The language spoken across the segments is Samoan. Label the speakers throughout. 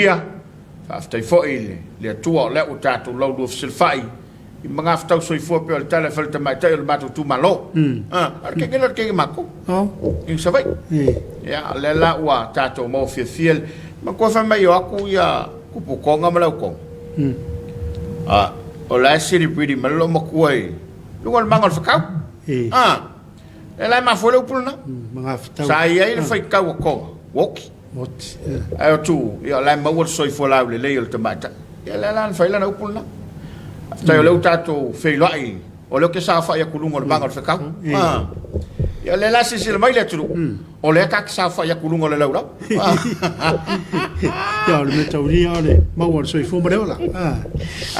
Speaker 1: Ia, faafetai foi i le Atua o lea ua tatou laulua fesilafai i magafetau soifua pei o le tala e fai le tamaitai o le matou itumalo. A, o le keke lea o le keke matou i Savaii. Ia, o lea la ua tatou maua fiafia le matua fai mai o atu ia Kuputoga ma Lautoga. A, o la e celebrate mai le loomatua i luga o le maga o le fetau. A, lea la e mafua ai le upu lena. Sa i ai le faitau a Toga, ua oti. Ae o Tuuu, ia o la e maua le soifua laulelei o le tamaitai. Ia lea la na fai lana upu lena. Faafetai o lea ua tatou feiloai, o lea ou te saofai atu i luga o le vaga o le fetau. Ah. Ia o lea la silasila mai le atunuu, o lea ta te saofai atu i luga o le laulau.
Speaker 2: Ia o le mea taulia o le maua o le soifua ma le ola. Ah.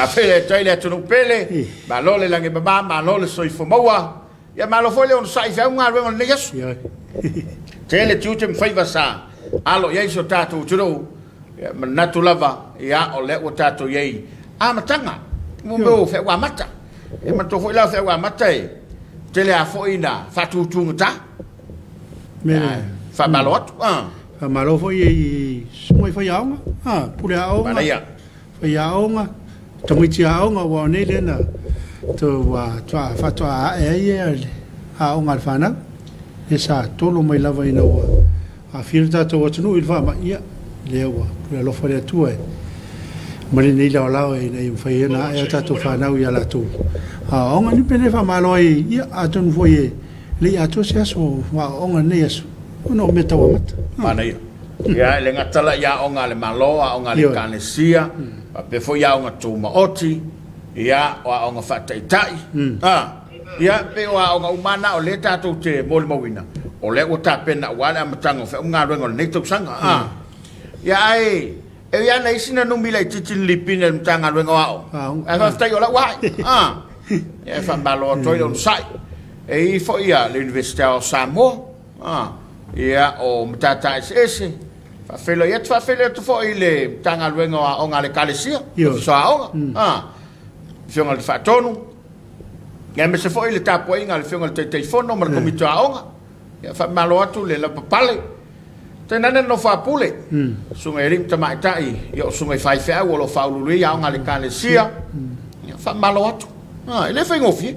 Speaker 1: Afele atu ai le atunuu pele, malo le lagi e mama, malo le soifua maua. Ia malo foi le onosai i feau ma galuega o lenei aso. Tele tiute ma faiva sa alo i ai si o tatou atunuu. Ia manatu lava, ia o lea ua tatou i ai amataga. Mo mea o feau amata. Ia manatua foi la o feau amata e tele a foi ina faatutugata. Faamalo atu.
Speaker 2: Faamalo foi i susuga i faiaoga, pule aoga. Manaia. Faiaoga, tamaiti aoga aua o nei lea na faatoa ae ai le aoga a le fanau, lea sa tolo mai lava ina ua aafia le tatou atunuu i le faamai, ia, lea ua pule alofa le Atua e aumai lenei laolao ina ia mafai ai ona ae a tatou fanau i a latou aoaoga. Ni pele faamalo ai, ia, atonu foi e le i atoa se aso o aoaoga i lenei aso, ona o mea tau amata.
Speaker 1: Manaia. Ia, e le gata la i aoga a le Malo, aoga a le Ekalesia, faapea foi aoga tumaoti, ia, o aoga faataitai, a, ia, pei o aoga uma lava na o lea tatou te molimauina, o lea ua tapena aua le amataga o feau ma galuega o lenei tausaga, a. Ia, ae e ui lava na i ai sina numi laitiiti na lipina e le Matagaluega o Aoga, ae faafetai o la ua ae, a. Ia, e faamalo atu ai le onosai. E i ai foi le Iunivesite Aoao o Samoa, A, ia, o matata eseese, faafeiloai atu, faafeiloai atu foi i le Matagaluega o Aoga a le Ekalesia, Ofisa o Aoga, a, Afioga i le Faatonu, ia, aemaise foi le tapuaiga a le Afioga i le Taitaifono ma le Komiti o Aoga. Ia, faamalo atu le lavapapale. Tainane le nofo a Pule, Susuga i Alii ma Tamaitai, ia, o Susuga i Faifeau o lo o faauluulu i ai Aoga a le Ekalesia. Ia, faamalo atu. A, e le faigofie.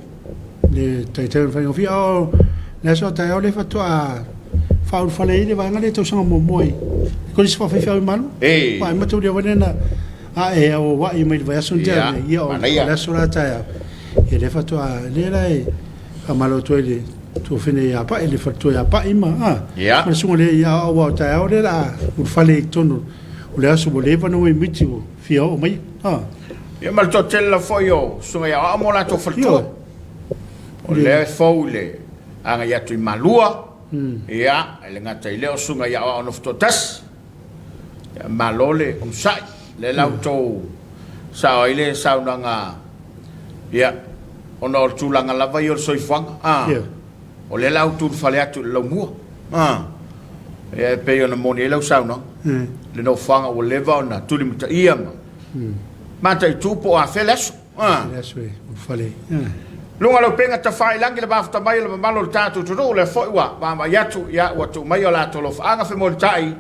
Speaker 2: Le taitai o le faigofie. A o le aso a taeao lea faatoa faaulufale ai le vaega lea i tausaga muamua i le Kolisi Faafaifeau i Malua.
Speaker 1: Ee.
Speaker 2: Aua e mataulia foi lea na ae auauai mai le vaiaso na tea nei. Ia, o le aso la taeao, ia lea faatoa, lea la e faamalo atu ai i le tuafene ia Pa'i, le faletua ia Pa'i ma, a, ma le susuga lea ia aua o taeao lea o le a ulufale i totonu o le aso ua leva ona miti ua fia oo mai. A.
Speaker 1: Ia ma le toatele lava foi o Susuga ia Aoao ma o latou faletua. O lea e fou i le agai atu i Malua, ia, e le gata i lea o Susuga ia Aoao Nofo Toatasi. Ia, malo le onosai. Lea la outou sao ai le saunoaga, ia, ona o le tulaga lava ia o le soifuaga. A. O lea la ua tulufale atu i le laumua. A. Ia e pei ona moni ai lau saunoaga. Le nofoaga ua leva ona tulimataia ma mataitu po o afea le aso. A.
Speaker 2: Le aso e ulufale.
Speaker 1: Luga o le upega tafailagi le mafuta mai o le mamalu o le tatou atunuu, lea foi ua vaavaai atu, ia ua tuu mai o latou alofaaga femolitai,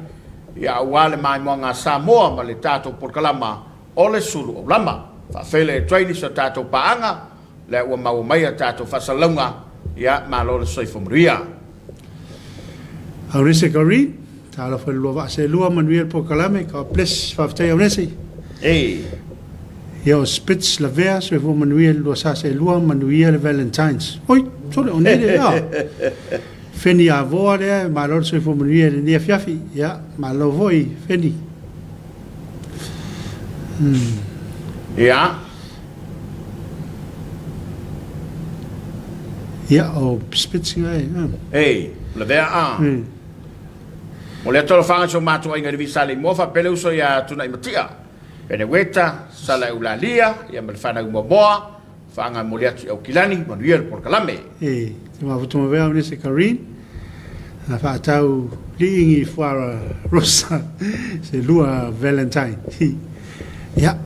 Speaker 1: ia aua le maimoaga a Samoa ma le tatou polokalama o le Sulu Aulama. Faafeiloai atu ai nisi o tatou paaga Lea ua maua mai a tatou faasalalauga, ia malo le soifua manuia.
Speaker 2: Aunese Karin, talofa i le lua vaa seelua, manuia le polokalame, God bless, faafetai Aunese.
Speaker 1: Ei.
Speaker 2: Ia o Spitz Lavea, soifua manuia i le lua sa seelua, manuia le Valentine's. Oi, sole, o nei le, a. Feni Avoa lea, malo le soifua manuia i lenei afiafi. Ia, malo foi, Feni.
Speaker 1: Ia.
Speaker 2: Ia, o Spitz nga e.
Speaker 1: Ei, lavea a. O lea tolofaga si o matou aiga i le Visa le Imoa faapea le uso ia Tunaimatia, Peneweta, Sala Eulalia, ia ma le fanau Moamoa, Faaga momoli atu i Aukilani, manuia le polokalame.
Speaker 2: E, te mafuta mea o nese Kareen, na whaatau liingi fuara rosa se lua Valentine. Ia,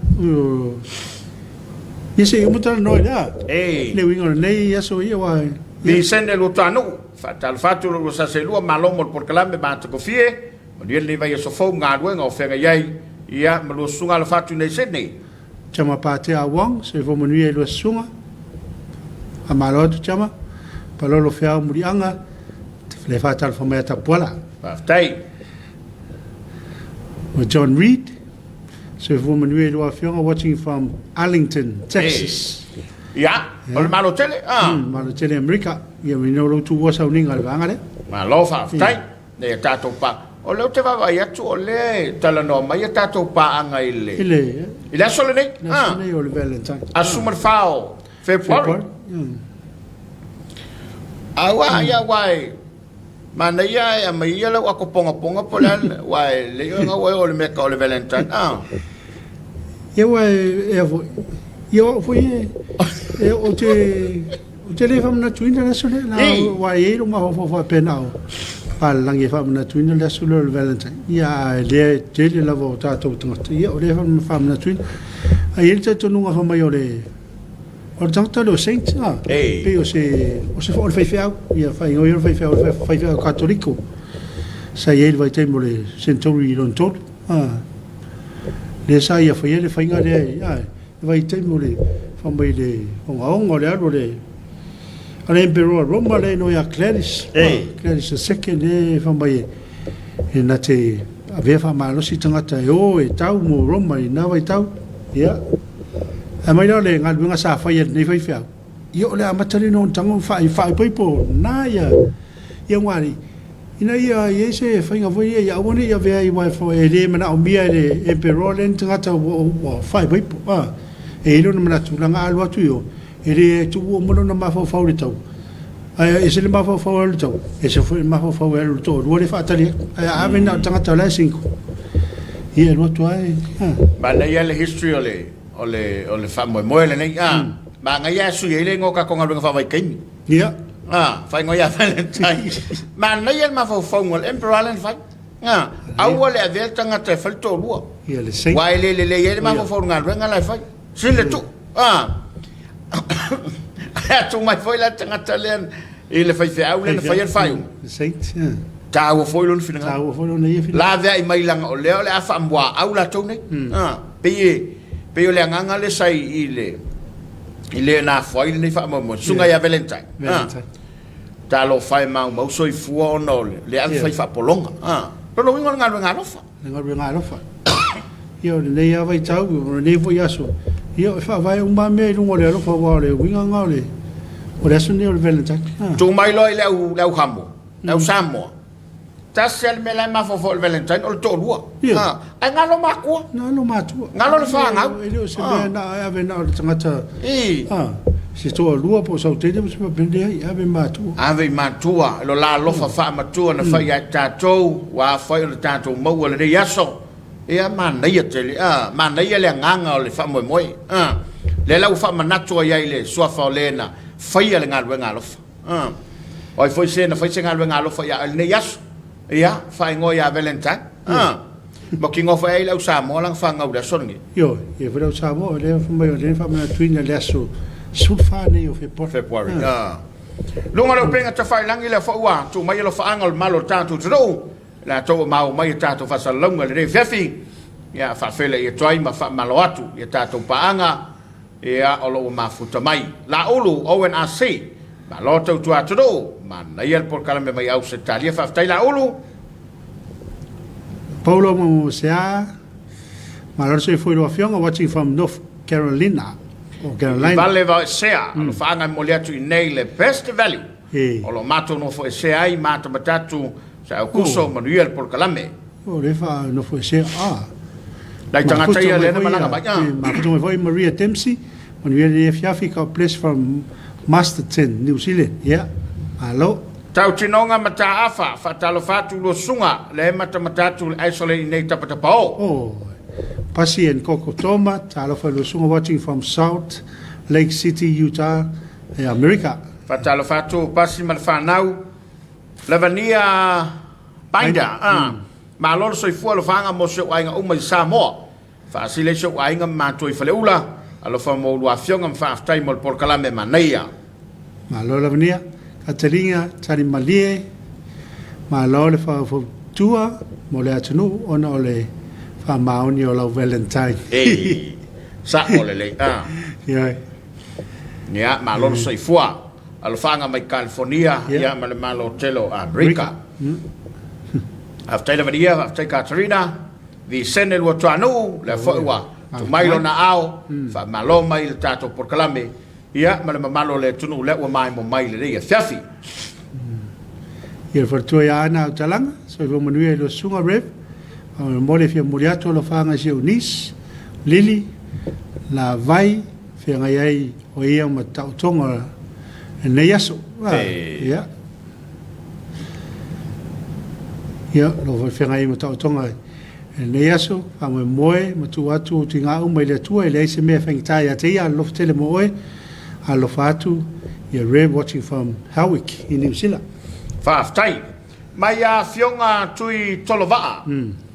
Speaker 2: ia se i uma talanoa i lea.
Speaker 1: E.
Speaker 2: Le uiga o lenei aso ia ua...
Speaker 1: Visene Luatuanuu, faatalofa atu lo lua sa seelua, malo mo le polokalame matagofie, manuia lenei vaiaso fou ma galuega o feagai ai. Ia, ma lua susuga alofa atu i inei i Sydney.
Speaker 2: Tama Patea Wong, soifua manuia i lua susuga. Faamalo atu Tama. Palolo Feau Muliaga, le faatalofa mai a Tapuala.
Speaker 1: Faafetai.
Speaker 2: O John Reid, soifua manuia i lua afioga, watching from Arlington, Texas.
Speaker 1: Ia, o le Malo tele, ah.
Speaker 2: Malo tele Amerika. Ia, ina o lou tuua sauniga i le vaega lea.
Speaker 1: Malo faafetai. Nei a tatou pa. O lea ou te vaavaai atu o lea e talanoa mai a tatou paaga i le
Speaker 2: I le
Speaker 1: i le aso lenei.
Speaker 2: Le aso lenei o le Valentine.
Speaker 1: Aso 14 o February. Aua ia aua e manaia e aumai ia lau ato pongaponga po o le a aua e lelei oe gau o le mea e tau o le Valentine. Ah.
Speaker 2: Ia aua e a foi. Ia o au foi e e ou te Ou te le faamanatuina le aso lea, na, aua e i ai lou mafaufau faapea na o papalagi e faamanatuina le aso lea o le Valentine. Ia, a lea e tele lava o tatou tagata, ia o lea e faamanatuina. Ae i ai le talitonuga fai mai o le o le tagata lea o Saint, a, pei o se, o se, o le faifeau, ia faaigoa ia o le faifeau, o le faifeau Katoliko sa i ai i le vaitaimi o le Centauri lona tolu, a, lea sa ia faia le faiga lea, a, Le vaitaimi o le fai mai le ogaoga o le alu o le a le Emperor Roma lea iloa ia Gladys, Gladys the second lea fai mai e na te avea faamalosi tagata e o e tau mo Roma i na vaitau. Ia. Ae mai la o le galuega sa fai e lenei faifeau, ia o le amata lea ona tago faaipoipo na ia ia ugari ina ia i ai se faiga foi ia ia aua ne i avea ai aua e le manaomia e le Emperor lea ni tagata ua faaipoipo. A, e i ai lona manatu, leaga a alu atu i o, e le tuua uma lona mafaufau i le taua. Ae ese le mafaufau e alu i le taua, ese foi le mafaufau e alu i le toalua lea e faatali atu. Ae a ave na o le tagata o la e single, ia e alu atu lava e, a.
Speaker 1: Manaia le history o le, o le, o le faamoemoe lenei, a. Manaia e sui ai le igoa o tatou galuega faavaitaimi.
Speaker 2: Ia.
Speaker 1: A, faaigoa ia Valentine. Manaia le mafaufauga o le Emperor lea na fai. A, aua le avea le tagata e fai le toalua.
Speaker 2: Ia le saint.
Speaker 1: Aua e le lelei ai le mafaufau o le galuega la e fai. Sili le tuu. A. Ae a tuu mai foi la le tagata lea i le faifeau lea na faia le faaiuga.
Speaker 2: Le saint. Ia.
Speaker 1: Taua foi lona finagalo.
Speaker 2: Taua foi lona ia finagalo.
Speaker 1: Laveai mai leaga o lea o le a faamuaau latou nei. A, pei e, pei o le agaga lea sa i le i le na afua ai lenei faamoemoe. Susuga ia Valentine.
Speaker 2: Valentine.
Speaker 1: Talofa e maumau soifua ona o le ave fai faapologa. Lona uiga o le galuega alofa.
Speaker 2: Le galuega alofa. Ia o lenei lava vaitau, o lenei foi aso, ia e faavae uma lava mea i luga o le alofa aua o le uiga lena o le o le aso lenei o le Valentine.
Speaker 1: Tuu mai loa i le au le au hamo, le au Samoa. Tasi lava le mea la e mafaufau i le Valentine o le toalua.
Speaker 2: Ioe.
Speaker 1: Ae galo matua.
Speaker 2: Galo matua.
Speaker 1: Galo le fanau.
Speaker 2: E le o se mea na e ave na o le tagata. Se toalua po o sau teine ma se faapena, leai, ave i matua.
Speaker 1: Ave i matua, lo la alofa faamatua na fai ia i tatou, ua afai ona tatou maua lenei aso. Ia, manaia tele, a, manaia le agaga o le faamoemoe. A, lea la ua faamanatu ai ai le suafa o le na faia le galuega alofa. A, o ai foi se na fai se galuega alofa ia oe i lenei aso? Ia, faaigoa ia Valentine. A, mautinoa foi ai le au Samoa lana fanau i le aso lenei.
Speaker 2: Ioe, e foi le au Samoa, o lea fai mai o lea e faamanatuina le aso 14 nei o Fepuari.
Speaker 1: Fepuari, a. Luga o le upega tafailagi lea foi ua tuu mai alofaaga o le malo o le tatou atunuu, i latou ua maua mai a tatou faasalalauga i lenei afiafi, ia faafeiloai atu ai ma faamalo atu i a tatou paaga, Ia, o lo o ua mafuta mai. Laulu, ONRC, Malo tautua atunuu, manaia le polokalame mai Ausetalia, faafetai Laulu.
Speaker 2: Paulo Momoseā, Malo le soifua i lau afioga, watching from North Carolina, or Carolina.
Speaker 1: Vale Vaoesea, alofaaga e momoli atu i nei le best value. O lo o matou nofoesea ai matamata atu sa Aukuso, manuia le polokalame.
Speaker 2: O lea faanofoesea, a.
Speaker 1: Nai tagata ia lea na malaga mai.
Speaker 2: Mafuta mai foi Maria Dempsey, manuia lenei afiafi, God bless from Masterton, New Zealand. Yeah, malo.
Speaker 1: Tautinoga Mataafa, faatalofa atu lua susuga, lea e matamata atu le isolate i nei tapatapao.
Speaker 2: Oh, Pasi and Koko Toma, talofa i lua susuga watching from Salt Lake City, Utah, America.
Speaker 1: Faatalofa atu Pasi ma le fanau, Lavania Binder, a. Malo le soifua alofaga mo si ou aiga uma i Samoa. Faasili ai si ou aiga ma matua i Faleula. Alofa mo ulua afioga ma faafetai mo le polokalame manaia.
Speaker 2: Malo Lavania, Kataliga, tali malie, malo le faufautua mo le atunuu ona o le Faamaoni o lau Valentine.
Speaker 1: E, sa'o lelei, a.
Speaker 2: Ioe.
Speaker 1: Ia, malo le soifua. Alofaaga mai California, ia, ma le Malo tele o Amerika. Faafetai Lavalia, faafetai Katarina, Visene Luatuanuu, lea foi ua tuu mai lona aao, faamalo mai i le tatou polokalame, ia, ma le mamalu o le atunuu lea ua maemo mai i lenei afiafi.
Speaker 2: Ia le faletua ia Ana Autalaga, soifua manuia i lua susuga Rev. Faamolemole e fia momoli atu alofaaga i si ou niece, Lily, Lavai, feagai ai o ia ma taotoga lenei aso. Ia. Ia, o lo o feagai ai ma taotoga lenei aso, faamoemoe ma tuu atu ou tiga uma i le Atua, e leai se mea e faigata ia te ia, alolofa tele mo oe, alofa atu, ia Rev watching from Howick i Niu Sila.
Speaker 1: Faafetai. Mai a Afioga Tui Tolovaa.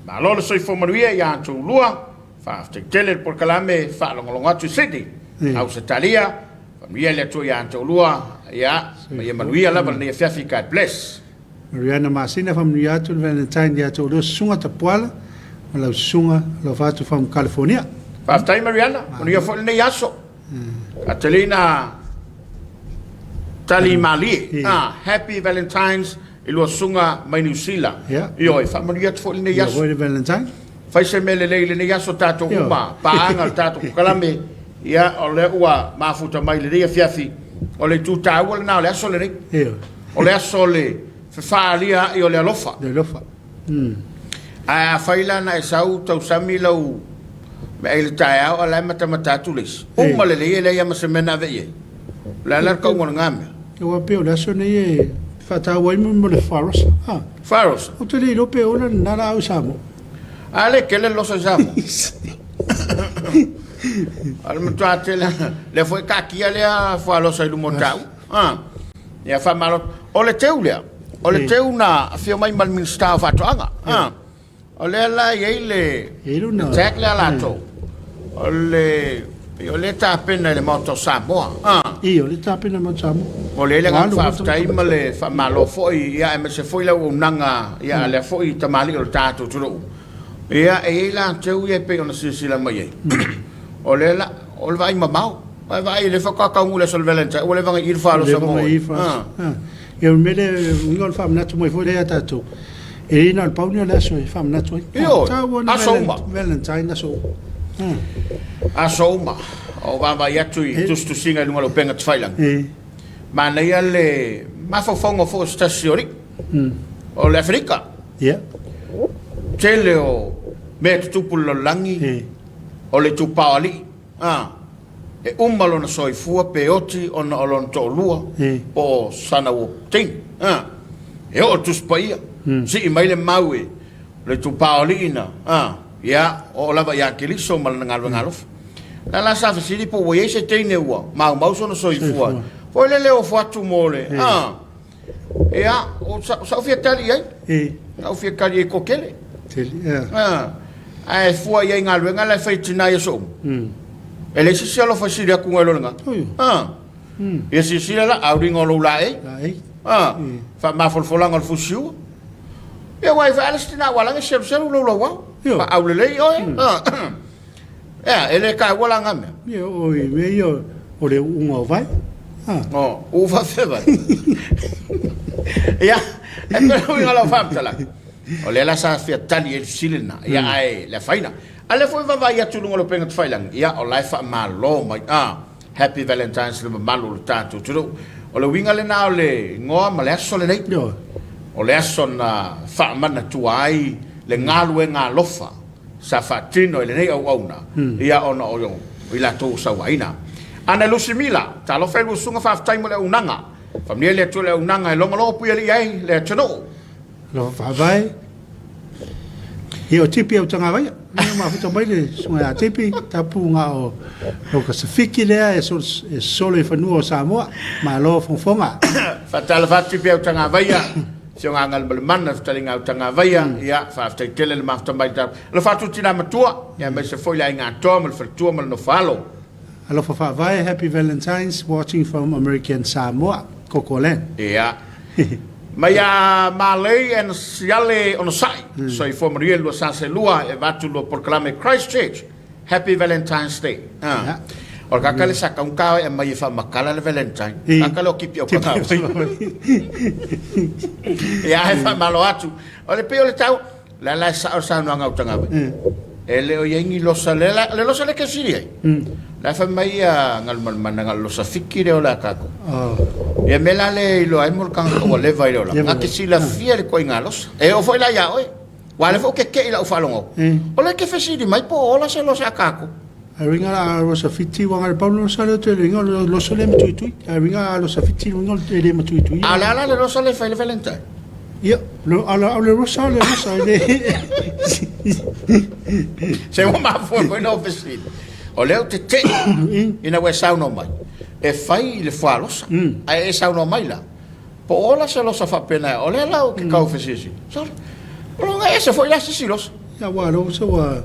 Speaker 1: Malo le soifua manuia ia outou lua. Faafetai tele le polokalame faalogologo atu i Sydney, Ausetalia. Faamanuia le Atua ia outou lua. Ia, ma ia manuia lava lenei afiafi. God bless.
Speaker 2: Mariana Masina, Faamanuia atu le Valentine ia te oulua Susuga Tapuala ma lau Susuga Alofa atu from California.
Speaker 1: Faafetai Mariana, manuia foi lenei aso. Catalina Tali Malie, ah, Happy Valentine's i lua susuga mai Niu Sila. Ioe, faamanuia atu foi lenei aso.
Speaker 2: Foi le Valentine.
Speaker 1: Fai se mea lelei i lenei aso tatou uma, paaga le tatou kokalame, ia, o lea ua mafuta mai lenei afiafi, o le itu taua lena o le aso lenei. O le aso o le fefaalia ai o le alofa.
Speaker 2: Le alofa.
Speaker 1: Ae afai la na e sau tausami lau meaai i le taeao a o la e matamata atu le isi, uma lelei e leai lava ma se mea na ave i ai. O le a la le tauga o lena mea?
Speaker 2: Aua pei o le aso nei e faataua ai mo le Farosa. Ah.
Speaker 1: Farosa?
Speaker 2: Ou te le iloa pe ola lena laau i Samoa.
Speaker 1: A le tele le losa i Samoa. O le matua tele, lea foi e taatia lea fualosa i luma o tau. Ah. Ia faamalo. O le teu lea, o le teu na afio mai ma le Minisita o Faatoaga. Ah. O lea la e i ai le, le tag lea latou. O le o lea tapena i le Maota o Samoa.
Speaker 2: Ah. I, o lea tapena i le Maota o Samoa.
Speaker 1: O lea le agaga faafetai ma le faamalo foi, ia aemaise foi le auaunaga ia a lea foi tamalii o le tatou atunuu. Ia e i ai latou ia e pei ona silasila mai ai. O lea la, o le vaai mamao. Ae vaai, lea faatoa taunuu i le aso o le Valentine, ua leva ona i i le falosa
Speaker 2: mo oe. Ia, o le mea lea, uiga o le faamanatu mai foi lea ia tatou, e le na o le pau lea o le aso e faamanatu ai.
Speaker 1: Ioe, aso uma.
Speaker 2: Valentine, aso uma.
Speaker 1: Aso uma. O vaavaai atu i tusitusiga i luga o le upega tafailagi, manaia le mafaufauga foi o se tasi o alii, o le Aferika.
Speaker 2: Ia.
Speaker 1: Tele o mea e tutupu i le lalolagi, o le itupa o alii. A, e uma lona soifua pe oti ona o lona toalua po o sana ua teine. A, e oo i le Tusi Paia, sii mai le mau e le itupa o alii na, a, ia, oo lava ia Keriso ma lana galuega alofa. O la la sa fesili po ua i ai se teine ua maumau sona soifua, foi lele ofo atu mo le, a, Ia, o sa'u fia tali i ai. Sa'u fia tali i ai toatele.
Speaker 2: Tele, ia.
Speaker 1: Ae fua i ai i galuega la e fai e tina i aso uma. E leai se isi alofa e sili atu nai lo lena. Ia silasila la, auliga o lou laei.
Speaker 2: Laei.
Speaker 1: Faamafolafolaga o le fusiua. Ia aua e vaai le isi tina ua ala ai ona seluselu lou lauao. Faaulelei oe. Ea, e le taua la na mea.
Speaker 2: Ia, o i mea ia o le uuga o vai.
Speaker 1: Ha. O, uu faafefea vai. Ia, e pei o le uiga o lau faamatalaga, o lea la sa fia tali ai le fesili lena, ia ae le afaina. A o lea foi e vaavaai atu i luga o le upega tafailagi, ia o la e faamalo mai, a, Happy Valentine's i le mamalu o le tatou atunuu. O le uiga lena o le igoa ma le aso lenei. O le aso na faamanatua ai le galuega alofa sa faatino e lenei auauna, ia ona o i latou ua sauaina. Ana Lusimila, talofa e Lusuga faafetai mo le auaunaga. Faamanuia le Atua i le auaunaga e logologo puialii ai le atunuu.
Speaker 2: Alofa faavae. Ia o Tipi au Tagavaia. Ia mafuta mai le susuga ia Tipi, tapu nga o loka safiki lea e solo, e solo i fanua o Samoa. Malo fofoga.
Speaker 1: Faatalofa atu Tipi au Tagavaia. Afioga Galumalemana, Fetalaiga Autagavaia, ia, faafetai tele le mafuta mai le Alofa atu tina matua, ia aemaise foi le aiga atoa ma le faletua ma le nofo-alo.
Speaker 2: Alofa faavae, Happy Valentine's watching from American Samoa, Cocoland.
Speaker 1: Ia. Mai ia Malei and Siale Onosai, Soifua Manuia 242 e avatu lua polokalame Christchurch. Happy Valentine's Day. Ah. O le kaka le sa kaunka e mai e whamakala le Valentine. Kaka le o kipi au kaka. Ia he whamalo atu. O le pei o le tau, la la sa o sa no ngau tanga. E le o yengi losa le la le losa le ke siri ai. La fa mai a ngal mal mana ngal losa fiki le o la kako. Ia me la le ilo ai mo kanga o le vai le o la. Nga ke sila fia le koi nga losa. E o foi la ia oe. Ua lea foi ou kekeʻi i lau faalogo. O lea ke fesili mai po o ola se losa a kākou.
Speaker 2: Ai uiga a losa fiti ua ngale pau losa lea te uiga o losa lea matuitui. Ai uiga a losa fiti uiga e le matuitui.
Speaker 1: A o le a la le losa lea e fai le Valentine?
Speaker 2: Ia, o le losa o le losa e le.
Speaker 1: Se ua mafua foi na ou fesili. O lea ou te te'i ina ua e saunoa mai, e fai i le fualosa, ae e saunoa mai la, Po o ola se losa faapena o lea la ou te kau fesiesi. Sole, o loga ese foi la sisi losa.
Speaker 2: Ia ua lo se ua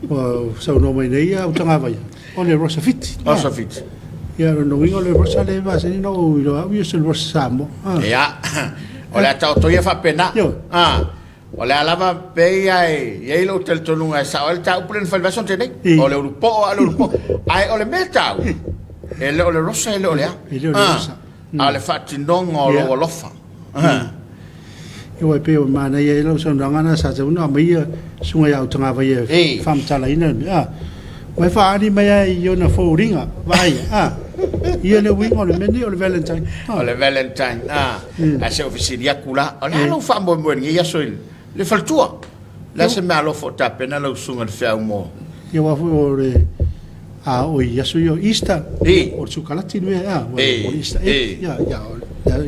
Speaker 2: ua saunoa mai nei ia utagavaia. O le rosa fiti.
Speaker 1: Rosa fiti.
Speaker 2: Ia lo no ingo le rosa le va se no o ilo au ia se rosa Samoa.
Speaker 1: Ia, o le a taoto ia faapena. Ah, o le a lava pei ia e i ai lou talitonuga e sao ai le taupu lea na fai i le vaiaso na tea nei. O le ulu poo a o le ulu poo. Ae o le mea taua, e le o le rosa e le o le a.
Speaker 2: E le o le rosa.
Speaker 1: A o le faatinoga o lou alofa.
Speaker 2: Ioe, pei o manaia ai lau saunoaga na sa tau na aumai ia susuga ia Autagavaia e faamatalaina le mea. Ua e faaali mai lava i ona foliga, vaaia, a. Ia le uiga o le mea lenei o le Valentine.
Speaker 1: O le Valentine, a. Ae se i ou fesili atu la, o le a lou faamoemoe i lenei aso i le faletua? O le a se mea alofa o tapena lau susuga i le feau mo.
Speaker 2: Ia aua foi o le a o i aso ia o Easter, o le sukalati le mea, a, o le Easter egg, ia, ia,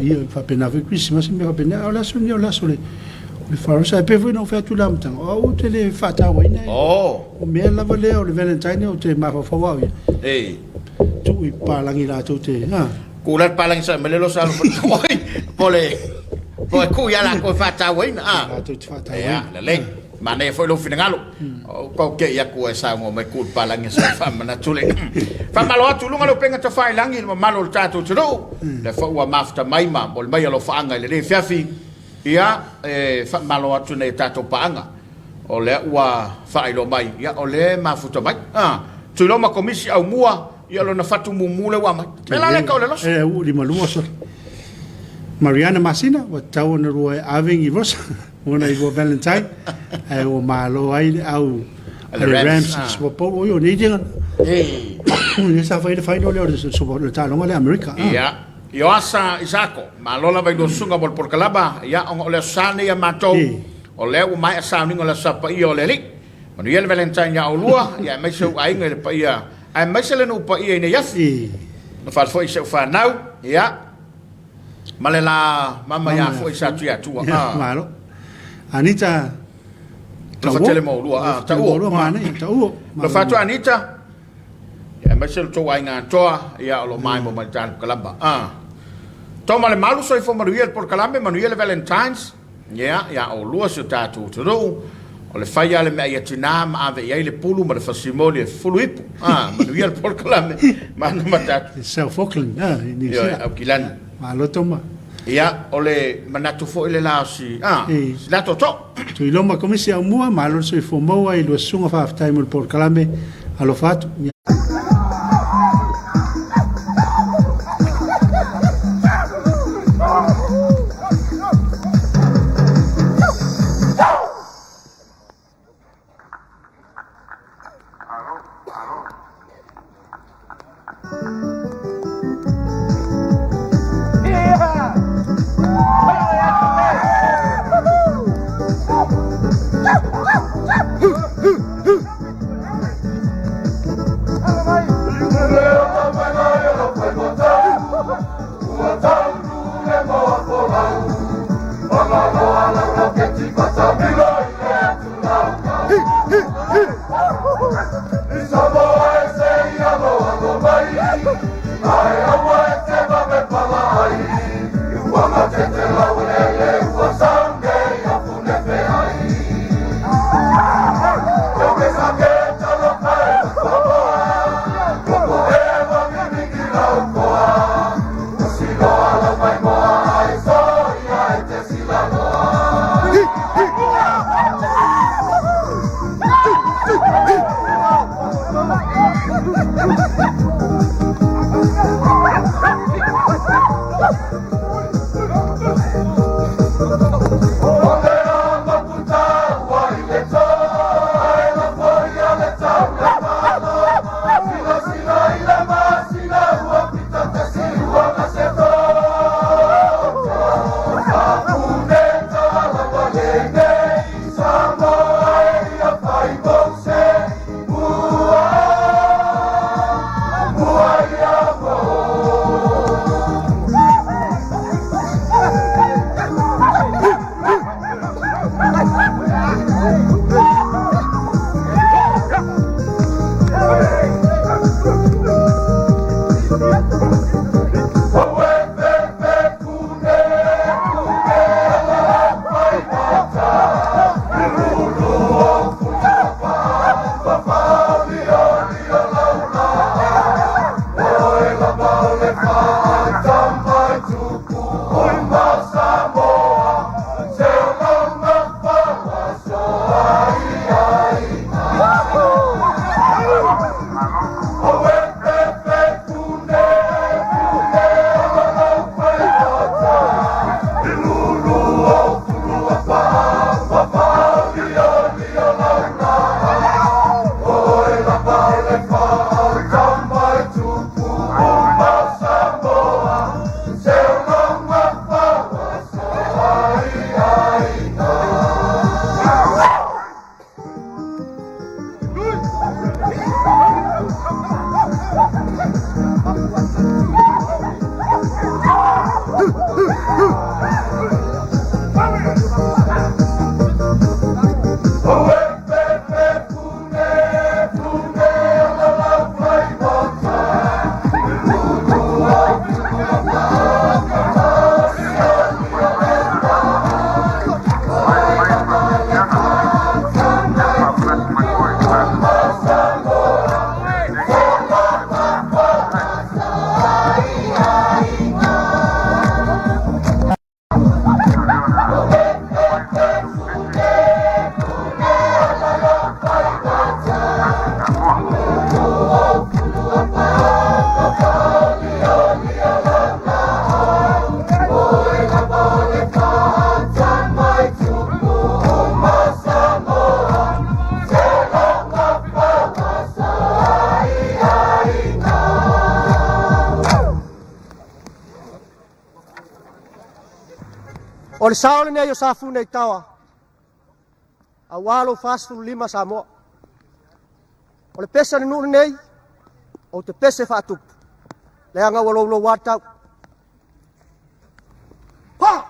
Speaker 2: ia, faapena foi Christmas ma mea faapena, a o le aso lenei o le aso o le, o le Farosa. E pei foi ona ou fai atu i le amataga, o au ou te le faatauaina, o mea lava lea o le Valentine ou te mafaufau au ia. Tuu i papalagi latou te, a.
Speaker 1: Kuu la le palagi sa mai le losa alo oi po le po e kuu ia latou e faatauaina a.
Speaker 2: Latou te faatauaina.
Speaker 1: Ia, lelei. Manaia foi lou finagalo. O kau ke i aku e saunoa mai kuu le palagi sa faamanatu le. Faamalo atu i luga o le upega tafailagi i le mamalu o le tatou atunuu. Lea foi ua mafuta mai ma momoli mai alofaaga i lenei afiafi. Ia, e faamalo atu nei tatou paaga. O lea ua faailoa mai, ia o lea e mafuta mai. A, Tuiloma Komisi Aumua, ia lona fatu mumu lea ua aumai. Mea la lea tau o le loso.
Speaker 2: E uu lima lua sole. Mariana Masina, ua tatau ona lua e ave ni rosa, ona i lua Valentine, ae ua malo ai le au a le Rams i le Super Bowl, oi o nei tega. Lea sa fai le final lea o le Super le taaloga lea Amerika.
Speaker 1: Ia, Ioasa Isako, malo lava i lua susuga mo le polokalama, ia ona o le aso sa nei a matou, o lea ua maea sauniga o le aso sa paia o le Alii. Manuia le Valentine ia oulua, ia aemaise ou aiga i le paia, aemaise le nuu paia i nei afi. Na fale foi i si ou fanau, ia, ma le la mama ia foi sa Tuiatua.
Speaker 2: Ah. Malo. Anita,
Speaker 1: Tauo. Lofa tele mo oulua. Ah, tauo.
Speaker 2: Tauo.
Speaker 1: Lofa atu Anita, ia aemaise lo tou aiga atoa, ia o lo maemo mai le talu kalaba. Ah. Toma le malu soifua manuia le polokalame, manuia le Valentine's. Ia, iā oulua si o tatou atunuu, o le fai lava le mea ia tinā ma ave i ai le pulu ma le fasimoli e fufulu ipu. A, manuia le polokalame, mana ma tatou.
Speaker 2: South Auckland, a, i New
Speaker 1: Zealand. Ioe, Aukilani.
Speaker 2: Malo Toma.
Speaker 1: Ia, o le manatu foi le la o si, a, si la tootoo.
Speaker 2: Tuiloma Komisi Aumua, malo le soifua maua i lua susuga faafetai mo le polokalame, alofa atu.
Speaker 3: O le sao lenei o Safune i Taoa, aua lou 45 Samoa. O le pese a le nuu lenei, ou te pese faatupu, leaga ua louloua tau. Pa!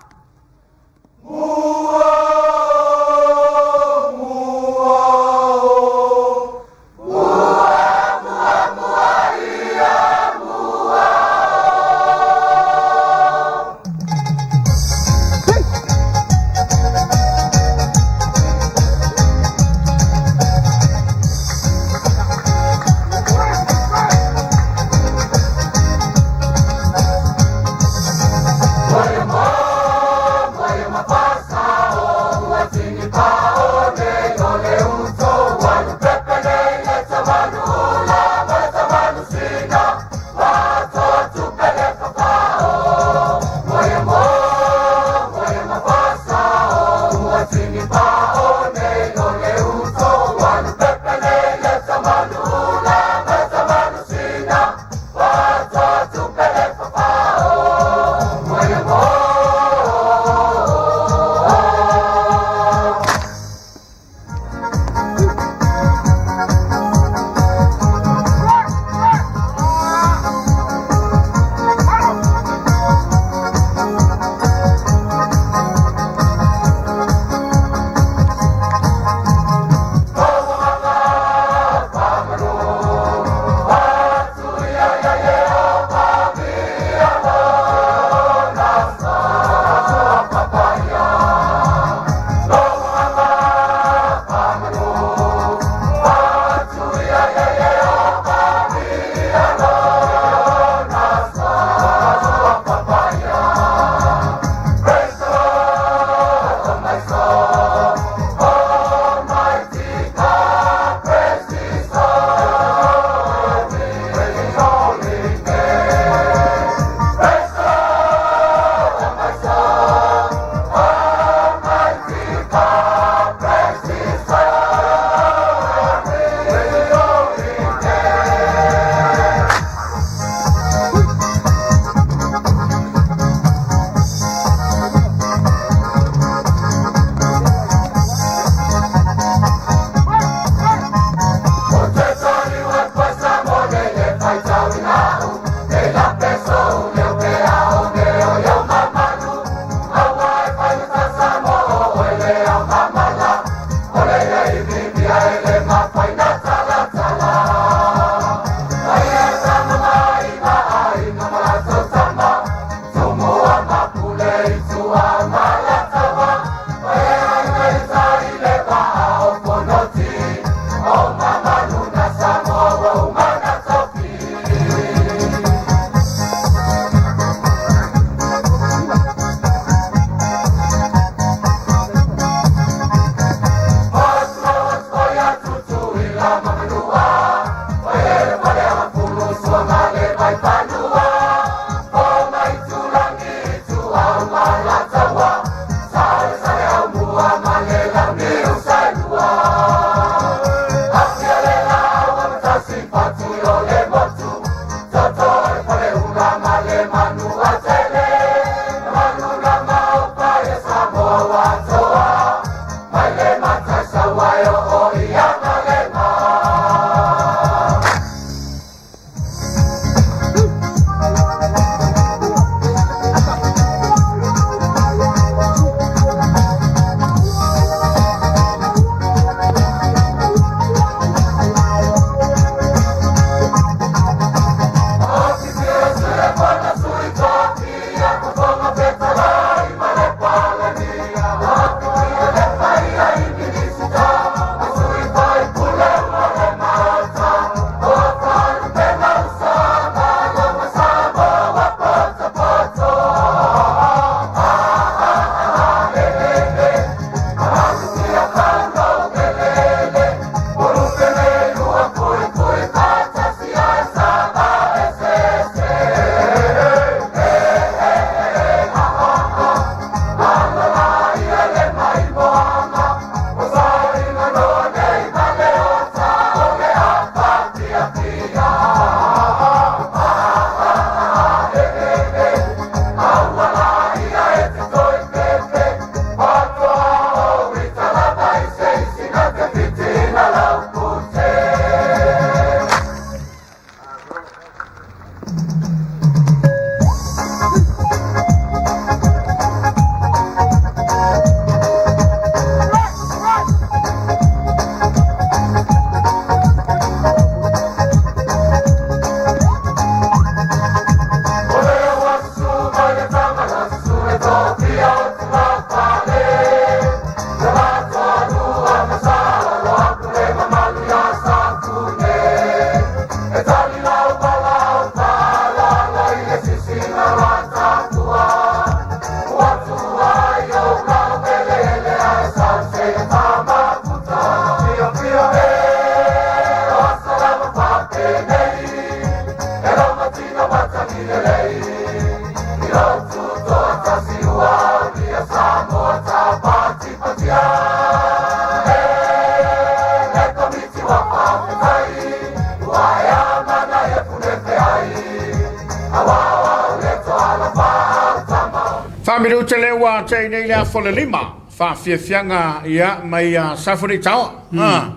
Speaker 1: Faamilu te lea ua tea nei le afa o le lima, faafiafiaga ia mai a Safuni Taoa. Ah,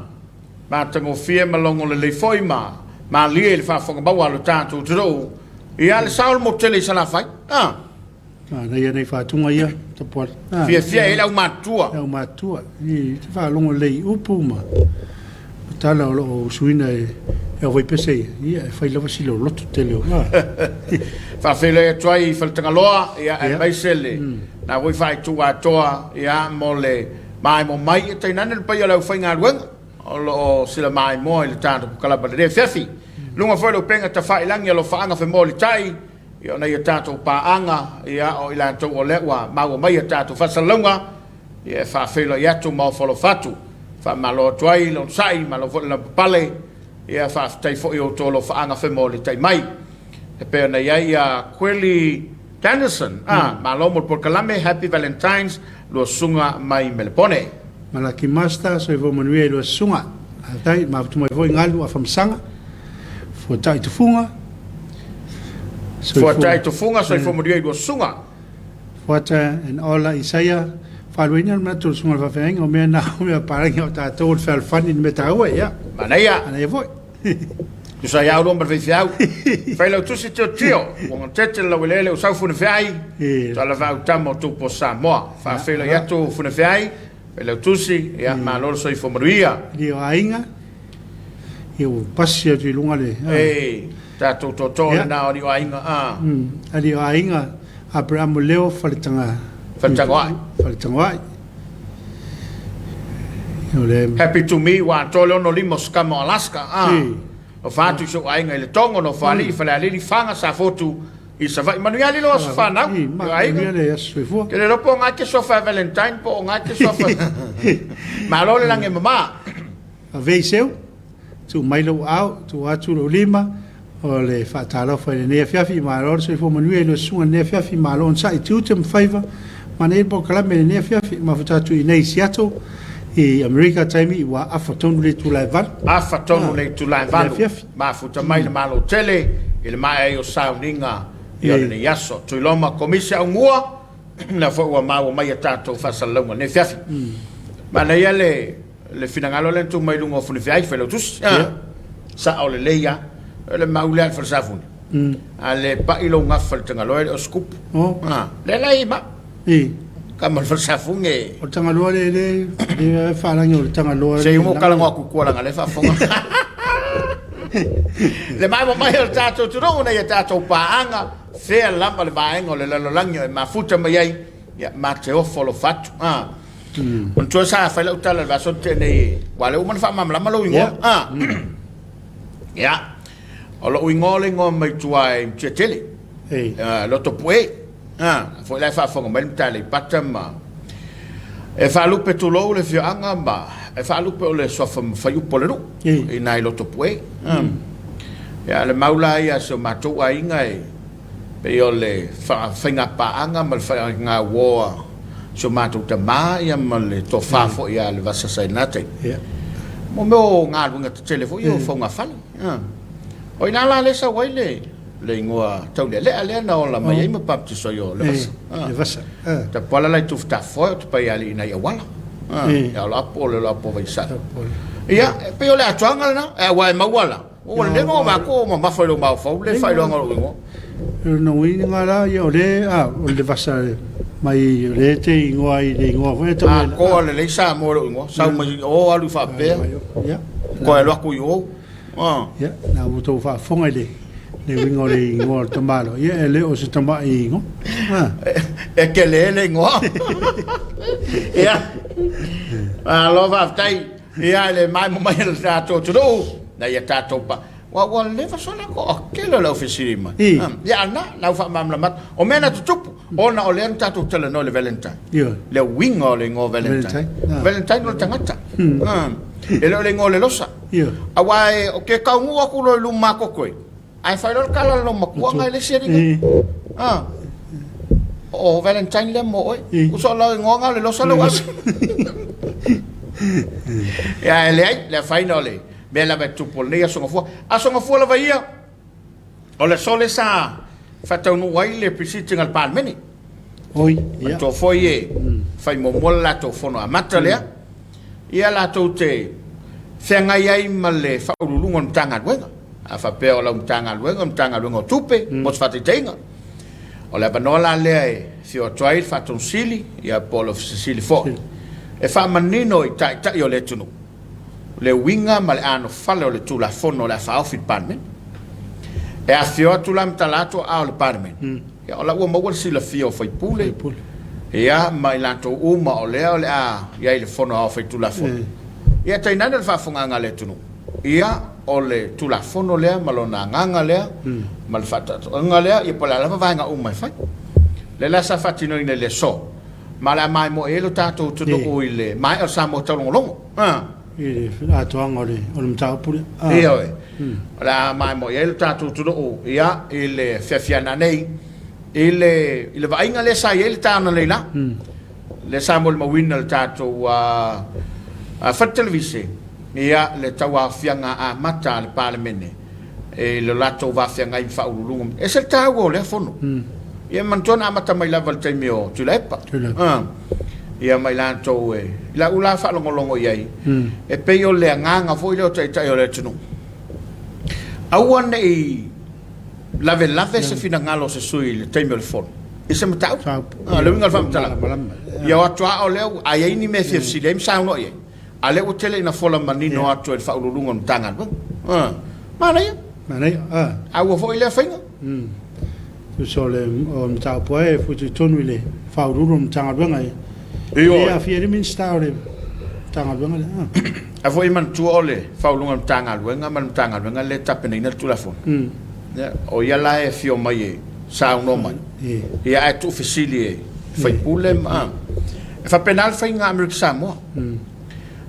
Speaker 1: matagofie ma logo lelei foi ma malie i le faafofoga maua a lo tatou atunuu. Ia le sao o le motu tele i Salafai. Ah.
Speaker 2: Manaia nei faatuga ia, Tapuala.
Speaker 1: Ah, Fiafia ai le aumatutua.
Speaker 2: Le aumatutua. I te faalogo lelei i upu ma tala o lo o usuina e e au vaipese ia, ia e fai lava si loloto tele o.
Speaker 1: Faafeiloai atu ai i Faletagaloa, ia aemaise le na foi faaitu atoa ia mo le maemo mai e tainane le paia o le aufaigaluega o lo o sila maimoa i le tatou kalaba lenei afiafi. Luga foi o le upega tafailagi alofaaga femolitai ia o nai a tatou paaga, ia o i latou o lea ua maua mai a tatou faasalalauga, ia e faafeiloai atu ma ofo alofa atu. Faamalo atu ai le onosai, malo foi le lavapapale, ia faafetai foi i outou alofaaga femolitai mai. E pei ona i ai ia Kweli Danielson, ah, malo mo le polokalame, Happy Valentine's, lua susuga mai Melepone.
Speaker 2: Malaki Master, soifua manuia i lua susuga. Faafetai, mafutu mai foi galu a Famasaga, Fuatai Tufuga,
Speaker 1: Fuatai Tufuga, soifua manuia i lua susuga.
Speaker 2: Fuata and Ola Isaia, faaluaina le manatu o le susuga i le faafeagaiga, o mea na o mea palagi o tatou o le fealofani le mea taua, ia.
Speaker 1: Manaia.
Speaker 2: Manaia foi.
Speaker 1: Tusa ai au ma le faifeau. Failautusi Tilotilo, ua gatete le laueleele o sau Funefeai, tala vaautama o tupu o Samoa. Faafeiloai atu Funefeai, Failautusi, ia malo le soifua manuia.
Speaker 2: Alii o aiga, ia ua pasi atu i luga le...
Speaker 1: Ei, tatou tootoo lena o alii o aiga.
Speaker 2: Alii o aiga, Aperamo Leo Faletaga...
Speaker 1: Faletagoai.
Speaker 2: Faletagoai.
Speaker 1: Happy to me, ua atoa le 65 o Scum o Alaska. Alofa atu i si ou aiga i Letogo, Nofoalii, Falealili, Faga, Safotu, i Savaii. Manuia lilo aso fanau.
Speaker 2: Manuia le aso soifua.
Speaker 1: Ke le iloa po o nga e te suafa e Valentine po o nga e te suafa. Malo le lagi e mama.
Speaker 2: Ave i seu, tuu mai lou ao, tuu atu lou lima, o le faatalofa i lenei afiafi, malo le soifua manuia i lua susuga i lenei afiafi, malo onosai, tiute ma faiva, manaia le polokalame i lenei afiafi, mafuta atu i inei i Seattle, i Amerika taimi ua afa tonu le itula e valu.
Speaker 1: Afa tonu le itula e valu, mafuta mai le Malo tele i le maea ai o sauniga i o lenei aso. Tuiloma Komisi Aumua, lea foi ua maua mai a tatou faasalalauga i lenei afiafi. Manaia le le finagalo lea na tuu mai i luga o Funifeai, Failautusi. Yeah. Sao lelei lava. O le mau lea a le falesafune. A le pai lou gafa i le Tagaloa e le o se kupu. Oh. Ah, lea la i mau. I. Kama le falesafune.
Speaker 2: O le Tagaloa le le le faalagi o le Tagaloa.
Speaker 1: Se i mo kala ngoa kukua langa le faafofoga. Le maemo mai o le tatou atunuu nei a tatou paaga, fea lava le vaega o le lalolagi o e mafuta mai ai, ia ma te ofo alofa atu. Ah. Manatua sa fai lau tala i le vaiaso na tea nei, aua o lea ua uma ona faamalamalama lou igoa. Ah. Ia. O lou igoa o le igoa mai tua i Mutiatele.
Speaker 2: Ei.
Speaker 1: Lotopue. Ah, foi la e faafofoga mai le Matai Aleipata ma e faalupe tulou le afioaga ma e faalupe o le suafa faiupu o le nuu i nai Lotopue. Ia, le mau la ia a si o matou aiga e Pei o le faigapaaga ma le faigauo a si o matou tama ia ma le tofa foi ia Levasa Sainate. Mo mea o galuega tetele foi ia o faugafale. O i ina la lea e sau ai le le igoa taulealea lea na ola mai ai ma baptiso ai o Levasa.
Speaker 2: Levasa.
Speaker 1: Tapuala la i Tufutafoe o te Paialii nai auala. Ia o Loapo o le Loapo Vaisala. Ia, e pei o le atoaga lena, aua e maua la. Ua leva o matou o mamafa i lou mafaufau le faailoaga o lou igoa.
Speaker 2: O lona uiga la, ia o le, a, o le vasa mai o le te igoa ai le igoa foi
Speaker 1: tau. Atoa lelei Samoa i lou igoa, sau mai o alu i faapea.
Speaker 2: Ia.
Speaker 1: Toe alu atu i o.
Speaker 2: Ia, na ua outou faafofoga i le le uiga o le igoa o le tamaloa, ia e le o se tamai igoa.
Speaker 1: E tele le igoa. Ia. Malo faafetai. Ia le maemo mai o le tatou atunuu, na ia tatou pa... Ua, ua leva sona ko o tele o lau fesili mai. Ia ana, lau faamalamalama atu. O mea na tutupu, ona o lea na tatou talanoa i le Valentine. Le uiga o le igoa Valentine. Valentine o le tagata. E le o le igoa o le losa. Aua e, o ke taunuu atu loa i luma kokoe, Ae fai loa le tala a lou matua ngai le isi alii. Ah. O Valentine lea mo oe. Uso lau ingoa nga le losa lau ave. Ia e leai, le afaina o le mea lava e tupu o lenei aso gafua. Aso gafua lava ia, o le aso lea sa faataunuu ai le pre-sitting a le Palemene.
Speaker 2: Oi, ia.
Speaker 1: Manatua foi e fai muamua le latou fono amata lea, ia latou te feagai ai ma le faauluuluga o le Matagaluega. A faapea o lau Matagaluega o le Matagaluega o Tupe, mo se faataitaiga, o le avanoa la lea e afio atu ai le Faatonu Sili, ia po o le Ofisa Sili foi, e faamanino i Taitai o le atunuu le uiga ma le anofale o le Tulafono o le a faaofi i le Palemene. E afifio atu la ma tala atu aao o le Palemene, ia o la ua maua le silafia o faipule, ia ma i latou uma o lea o le a i ai i le Fono Aoao Faitulafono. Ia tainane le faafofogaaga a le atunuu, ia o le Tulafono lea ma lona agaga lea ma le faataotoga lea, ia po o le a lava vaega uma e fai. O lea la sa faatinoina i le aso, ma o le a maimoa i ai lo tatou atunuu i le maea o Samoa taulogologo.
Speaker 2: I le atoaga o le mataupu lea.
Speaker 1: Ioe. O le a maimoa i ai lo tatou atunuu ia i le fiafiana nei i le i le vaaiga lea sa i ai le ta analeila. Lea sa molimauina le tatou fale televise ia le tauaofiaga amata a le Palemene i lo latou va feagai ma faauluuluga. E ese le taua o lea fono. Ia manatua na amata mai lava i le taimi o Tuilaepa. Ia ma i latou e, i lau la faalogologo i ai, e pei o le agaga foi lea o Taitai o le atunuu, aua ne i lavelave se finagalo o se sui i le taimi o le fono i se mataupu. O le uiga o le faamatalaga, ia o atu lava o lea, a i ai ni mea e fia fesili ai ma saunoa i ai, A lea ua tele ina fola manino atu e le Faauluuluga o le Matagaluega. A, manaia.
Speaker 2: Manaia, a.
Speaker 1: A ua foi lea faiga.
Speaker 2: Tusa o le mataupu lava e fuitui i le Faauluulu o le Matagaluega e le aafia ai le Minisita o le Matagaluega lea.
Speaker 1: A foi e manatua o le Faauluuluga o le Matagaluega ma le Matagaluega lea e tapenaina le Tulafono. O ia la e afio mai e saunoa mai, ia ae tuufesili e sui usufono ma... E faapena le faiga a Amerika Samoa.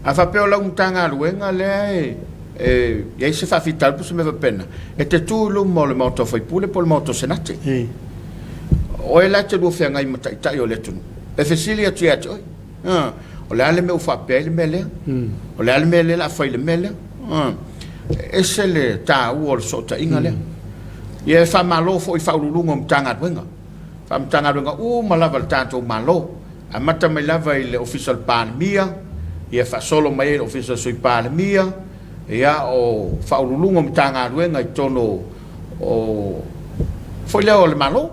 Speaker 1: A faapea o lau Matagaluega lea e i ai se faafitauli po o se mea faapena, e te tu i luma o le Maota o Faipule po o le Maota o Senate. O oe la e te lua feagai ma Taitai o le atunuu, e fesili atu ia te oe, o le a le mea ua faapea ai le mea lea? O le a le mea lea o le a fai i le mea lea? E ese le taua o le fesootaiga lea. Ia e faamalo foi i Faauluuluga o Matagaluega, Matagaluega uma lava a le tatou Malo, amata mai lava i le Ofisa o le Palemia, ia faasolo mai ai i le Ofisa o le Sui Palemia, ia o Faauluuluga o Matagaluega i totonu o foi lea o le Malo,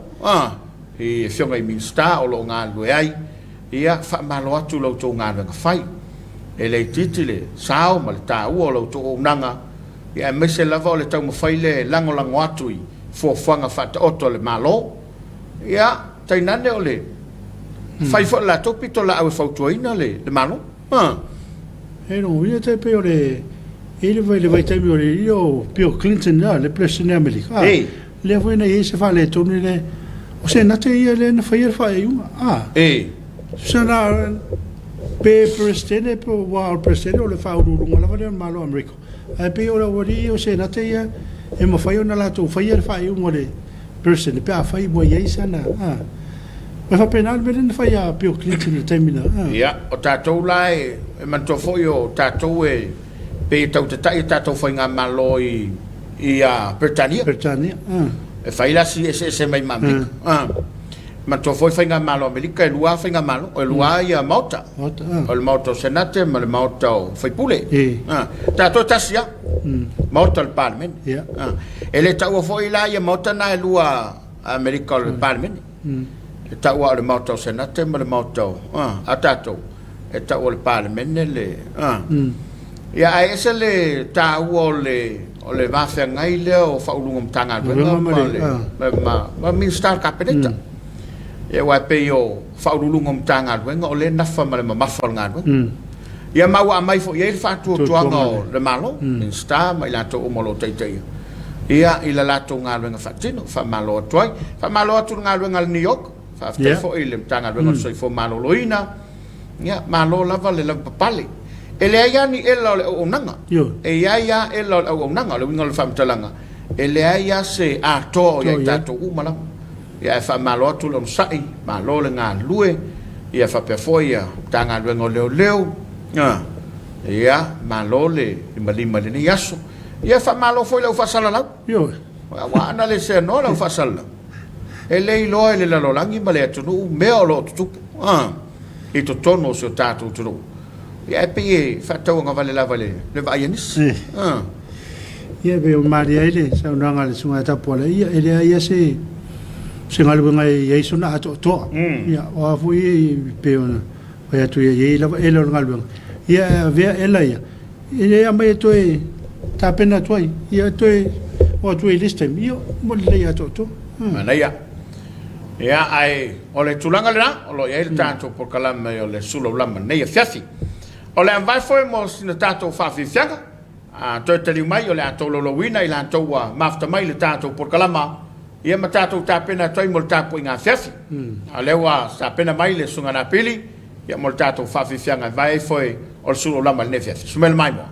Speaker 1: i Afioga i Minisita o lo o galulue ai, ia faamalo atu i la outou galuega fai. E le itiiti le sao ma le taua o la outou auaunaga, ia aemaise lava o le taumafai lea e lagolago atu i fuafuaga faataoto a le Malo, ia tainane o le fai foi o le latou pitolaau e fautuaina le Malo.
Speaker 2: E lona uiga tai pei o le i le vaitaimi o le alii o Bill Clinton lea, le President o Amerika, lea foi na i ai se faaletonu le o Senate ia lea na faia le faaiuga. Tusa na pe Peresetene pe aua o le Peresetene o le faauluuluga lava lea o le Malo o Amerika. Ae pei o le aualii ia o Senate ia e mafai ona latou faia le faaiuga o le Peresetene pe afai ua i ai sana a. E faapena le mea lea na fai ia Bill Clinton i le taimi na.
Speaker 1: Ia, o tatou la e manatua foi o tatou e pei e tau tatai a tatou faigamalo i Peretania.
Speaker 2: Peretania.
Speaker 1: E fai la si eseese mai ma Amerika. Manatua foi faigamalo a Amerika e lua faigamalo, e lua ia maota. O le maota o Senate ma le maota o faipule. Tatou e tasi lava. Maota o le Palemene. E le taua foi la ia maota na e lua a Amerika o le Palemene. E taua o le maota o Senate ma le maota o a tatou e taua o le Palemene le Ia ae ese le taua o le o le va feagai lea o Faauluuluga o Matagaluega ma le ma Minisita o le Kapeneta. Ia aua e pei o Faauluuluga o Matagaluega o lea e nafa ma le mamafa o le galuega. Ia ma ua aumai foi i ai le faatuatuaga o le Malo, Minisita ma i latou uma o lo o taitaia ia i le latou galuega faatino. Faamalo atu ai. Faamalo atu i le galuega a le NEOC, faafetai foi i le Matagaluega o le Soifua Maloloina, ia malo lava le lavapapale. E leai lava ni ela o le auaunaga. E i ai lava ela o le auaunaga. O le uiga o le faamatalaga, e leai lava se atoa o i ai tatou uma lava. Ia ae faamalo atu le onosai, malo le galulue, ia faapea foi ia Matagaluega o Leoleo, ia malo le limalima i lenei aso. Ia faamalo foi i le au faasalalau. Aua ana le seanoa le au faasalalau. E le iloa e le lalolagi ma le atunuu mea o lo o tutupu i totonu o si o tatou atunuu. Ia ae pei e faatauagavale lava i le vaai a nisi.
Speaker 2: Ia e pei ua malie ai le saunoaga a le Susuga ia Tapuala, ia e leai lava se se galuega e i ai sona atoatoa. Ia o a foi e pei ona fai atu e i ai lava ela o le galuega, ia e avea ela ia, e le aumai e toe tapena atu ai, ia toe o atu ai i le isi taimi, ia ua lelei atoatoa.
Speaker 1: Manaia. Ia ae o le tulaga lena o lo o i ai le tatou polokalame o le Sulaulama i lenei afiafi. O le a mavae foi mo sina tatou faafiafiaga. A toe taliu mai o le a tolaulauina i latou ua mafuta mai i le tatou polokalama, ia ma tatou tapena atu ai mo le tapuaiga afiafi. A o lea ua tapena mai le Susuga Napili ia mo le tatou faafiafiaga e vae ai foe o le sulaulama i lenei afiafi. Susu mai le maimoa.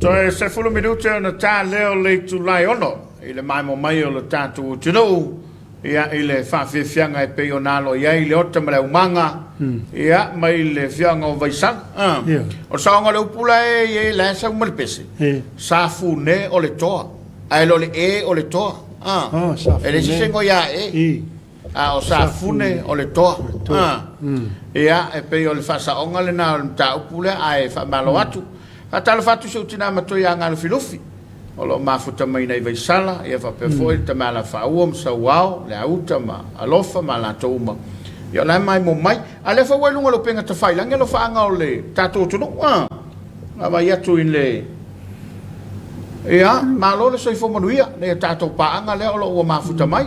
Speaker 1: Toe 10 minute ona ta lea o le itula e 6 i le maemo mai o le tatou atunuu, ia, i le faafiafiaga e pei ona alo i ai le ota ma le aumaga, ia, mai le afioaga o Vaisala. Ah. O le saoga o le upu la e i ai, la e sau ma le pese. Sa fune o le toa, ae le o le e o le toa. Ah.
Speaker 2: Oh, sa
Speaker 1: E le
Speaker 2: fune.
Speaker 1: se ngo ia e. A o Safune o le toa. Ia, e pei o le faasaoga lena o le mataupu lea, ae faamalo atu. Faatalofa atu i si ou tinā matua ia Galufilufi, o lo o mafuta mai nei Vaisala, ia faapea foi le tama Alafaaua ma Sauao, Leauta ma Alofa ma latou uma. Ia o la e maimoa mai. A o lea foi ua i luga o le upega tafailagi alofaaga o le tatou atunuu. Vaavaai atu i le... Ia, malo le soifua manuia, nei a tatou paaga lea o lo o ua mafuta mai.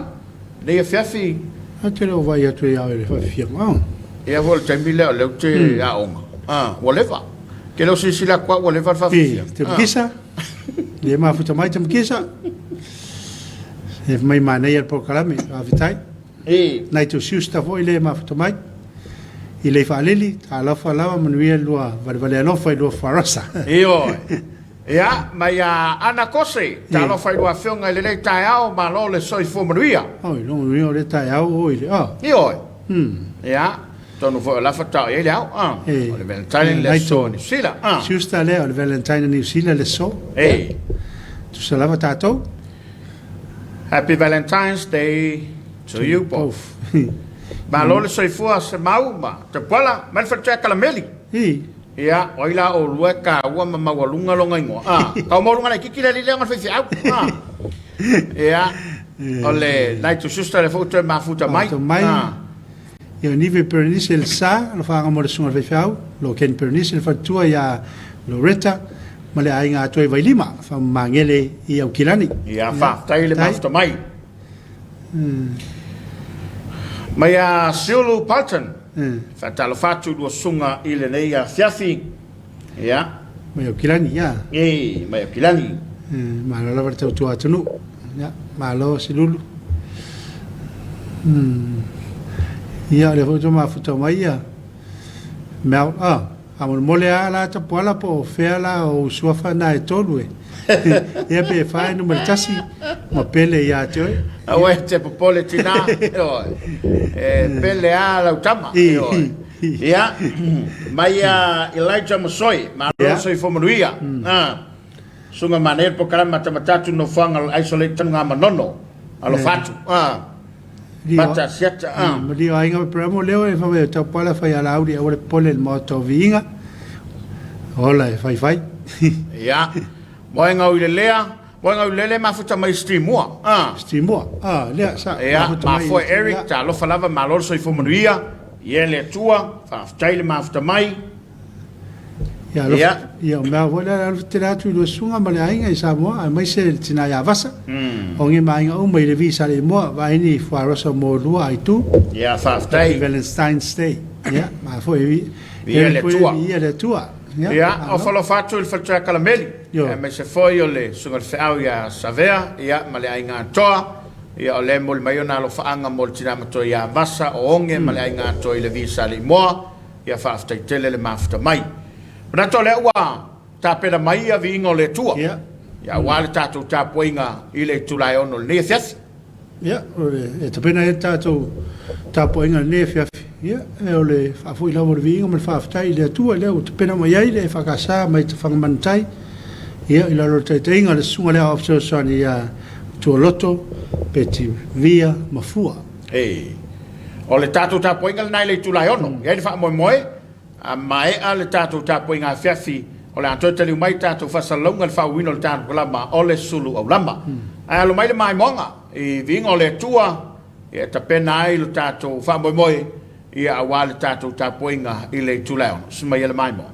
Speaker 1: Nei afiafi.
Speaker 2: Ou te le o vaai atu ia oe i le faafiafiaga. Oh.
Speaker 1: Ia foi o le taimi lea o lea ou te aoga. Ah, ua leva. Ke le o silasila atu au ua leva le faafiafia.
Speaker 2: E, te makisa. Le mafuta mai te makisa. E mai manaia le polokalame, faafetai.
Speaker 1: E.
Speaker 2: Nai tau siusta foi le mafuta mai. I lei faalili, talofa lava manuia lua valevale alofa i lua fuarosa.
Speaker 1: Ioe. Ia, mai a Ana Kose, talofa i lua afioga i lenei taeao, malo le soifua manuia.
Speaker 2: Oi, logo manuia o lea taeao oi le, oh.
Speaker 1: Ioe. Ia, atonu foi o la faatoa i ai le ao, ah. O le Valentine le aso Niu Sila, ah.
Speaker 2: Siusta lea, o le Valentine a Niu Sila le aso.
Speaker 1: E.
Speaker 2: Tusa lava tatou.
Speaker 1: Happy Valentine's Day to you both. Malo le soifua Semau ma Tapuala, mai le faletua Kalameli.
Speaker 2: I.
Speaker 1: Ia, o ai la oulua e kāua ma maualuga lona igoa? A, kau maualuga laitiiti le alii lea ona faifeau. A, ia, o le Nigel Schuster lea foi ua toe mafuta mai.
Speaker 2: Mafuta mai.
Speaker 1: A.
Speaker 2: Ia, o Nive Berenice le sa, alofaaga mo le susuga i le faifeau, lo Ken Berenice le faletua ia Loretta ma le aiga atoa i Vailima, Faamamagele i Aukilani.
Speaker 1: Ia, faafetai le mafuta mai. Mai a Siulu Palton. Faatalofa atu i lua susuga i lenei afiafi. Ia.
Speaker 2: Mai Aukilani, ia.
Speaker 1: E, mai Aukilani.
Speaker 2: Malo lava le tautua atunuu. Ia, malo Silulu. Ia, o lea foi ua mafuta mai ia Mel, ah. Faamolemole a la Tapuala po o fea la ou suafa na e tolu e. Ia pe fa e numera tasi ma pele ia te oe.
Speaker 1: Aua e te popole tina. Ioe. E pele a lau tama. Ioe. Ia, mai a Elijah Mosoi, malo le soifua manuia. Susuga manaia le polokalame matamata atu nofoaga o le isolate tanuga manono. Alofa atu. Mata siata.
Speaker 2: Malia o aiga Aperamo leo e fai o Tapuala fai alauli aua le popole i le maota o Viiga. Ola e faifai.
Speaker 1: Ia. Moenga o Ilelea, Moenga o Ilele mafuta mai Stimua.
Speaker 2: Stimua. Lea sa
Speaker 1: Ia,
Speaker 2: mafuta mai.
Speaker 1: Mafoe Eric, talofa lava, malo le soifua manuia. Ia le Atua, faafetai le mafuta mai.
Speaker 2: Ia, alofa,
Speaker 1: Ia.
Speaker 2: ia, o mea foi lea, alofa tele atu i lua susuga ma le aiga i Samoa, aemaise le tina ia Vasa, o nge ma aiga uma i le vi sa le imoa, vaai ni fuarosa mo lua aitu.
Speaker 1: Ia, faafetai.
Speaker 2: Happy Valentine's Day. Ia, ma foi vi,
Speaker 1: Viia le
Speaker 2: foi
Speaker 1: Atua.
Speaker 2: viia le Atua. Ia,
Speaker 1: Ia,
Speaker 2: malo.
Speaker 1: ofo alofa atu i le faletua Kalameli,
Speaker 2: Io.
Speaker 1: aemaise foi o le susuga i le feau ia Savea, ia, ma le aiga atoa. Ia, o lea e momoli mai ona alofaaga mo le tina matua ia Vasa, o Oge ma le aiga atoa i le vi sa le imoa. Ia faafetai tele le mafuta mai. Manatu o lea ua tapena mai ia viiga o le Atua.
Speaker 2: Ia.
Speaker 1: Ia aua le tatou tapuaiga i le itula e 6 i lenei afiafi.
Speaker 2: Ia, o le, e tapena ai le tatou tapuaiga i lenei afiafi. Ia, e o le faafoi lava o le viiga ma le faafetai i le Atua lea ua tapena mai ai le EFKS mai Tafaga-manutai. Ia, i lalo o le taitaiga a le Susuga lea Aoao Fesoasoani ia Tualoto Peti Via Mafua.
Speaker 1: E. O le tatou tapuaiga lena i le itula e 6. E i ai le faamoemoe, a maea le tatou tapuaiga afiafi, o le a toe taliu mai tatou faasalalauga i le faauuina o le tatou kalama o le sulu aulama. Ae alo mai le maimoaga i viiga o le Atua e tapena ai lo tatou faamoemoe ia aua le tatou tapuaiga i le itula e 6. Susu mai e le maimoa.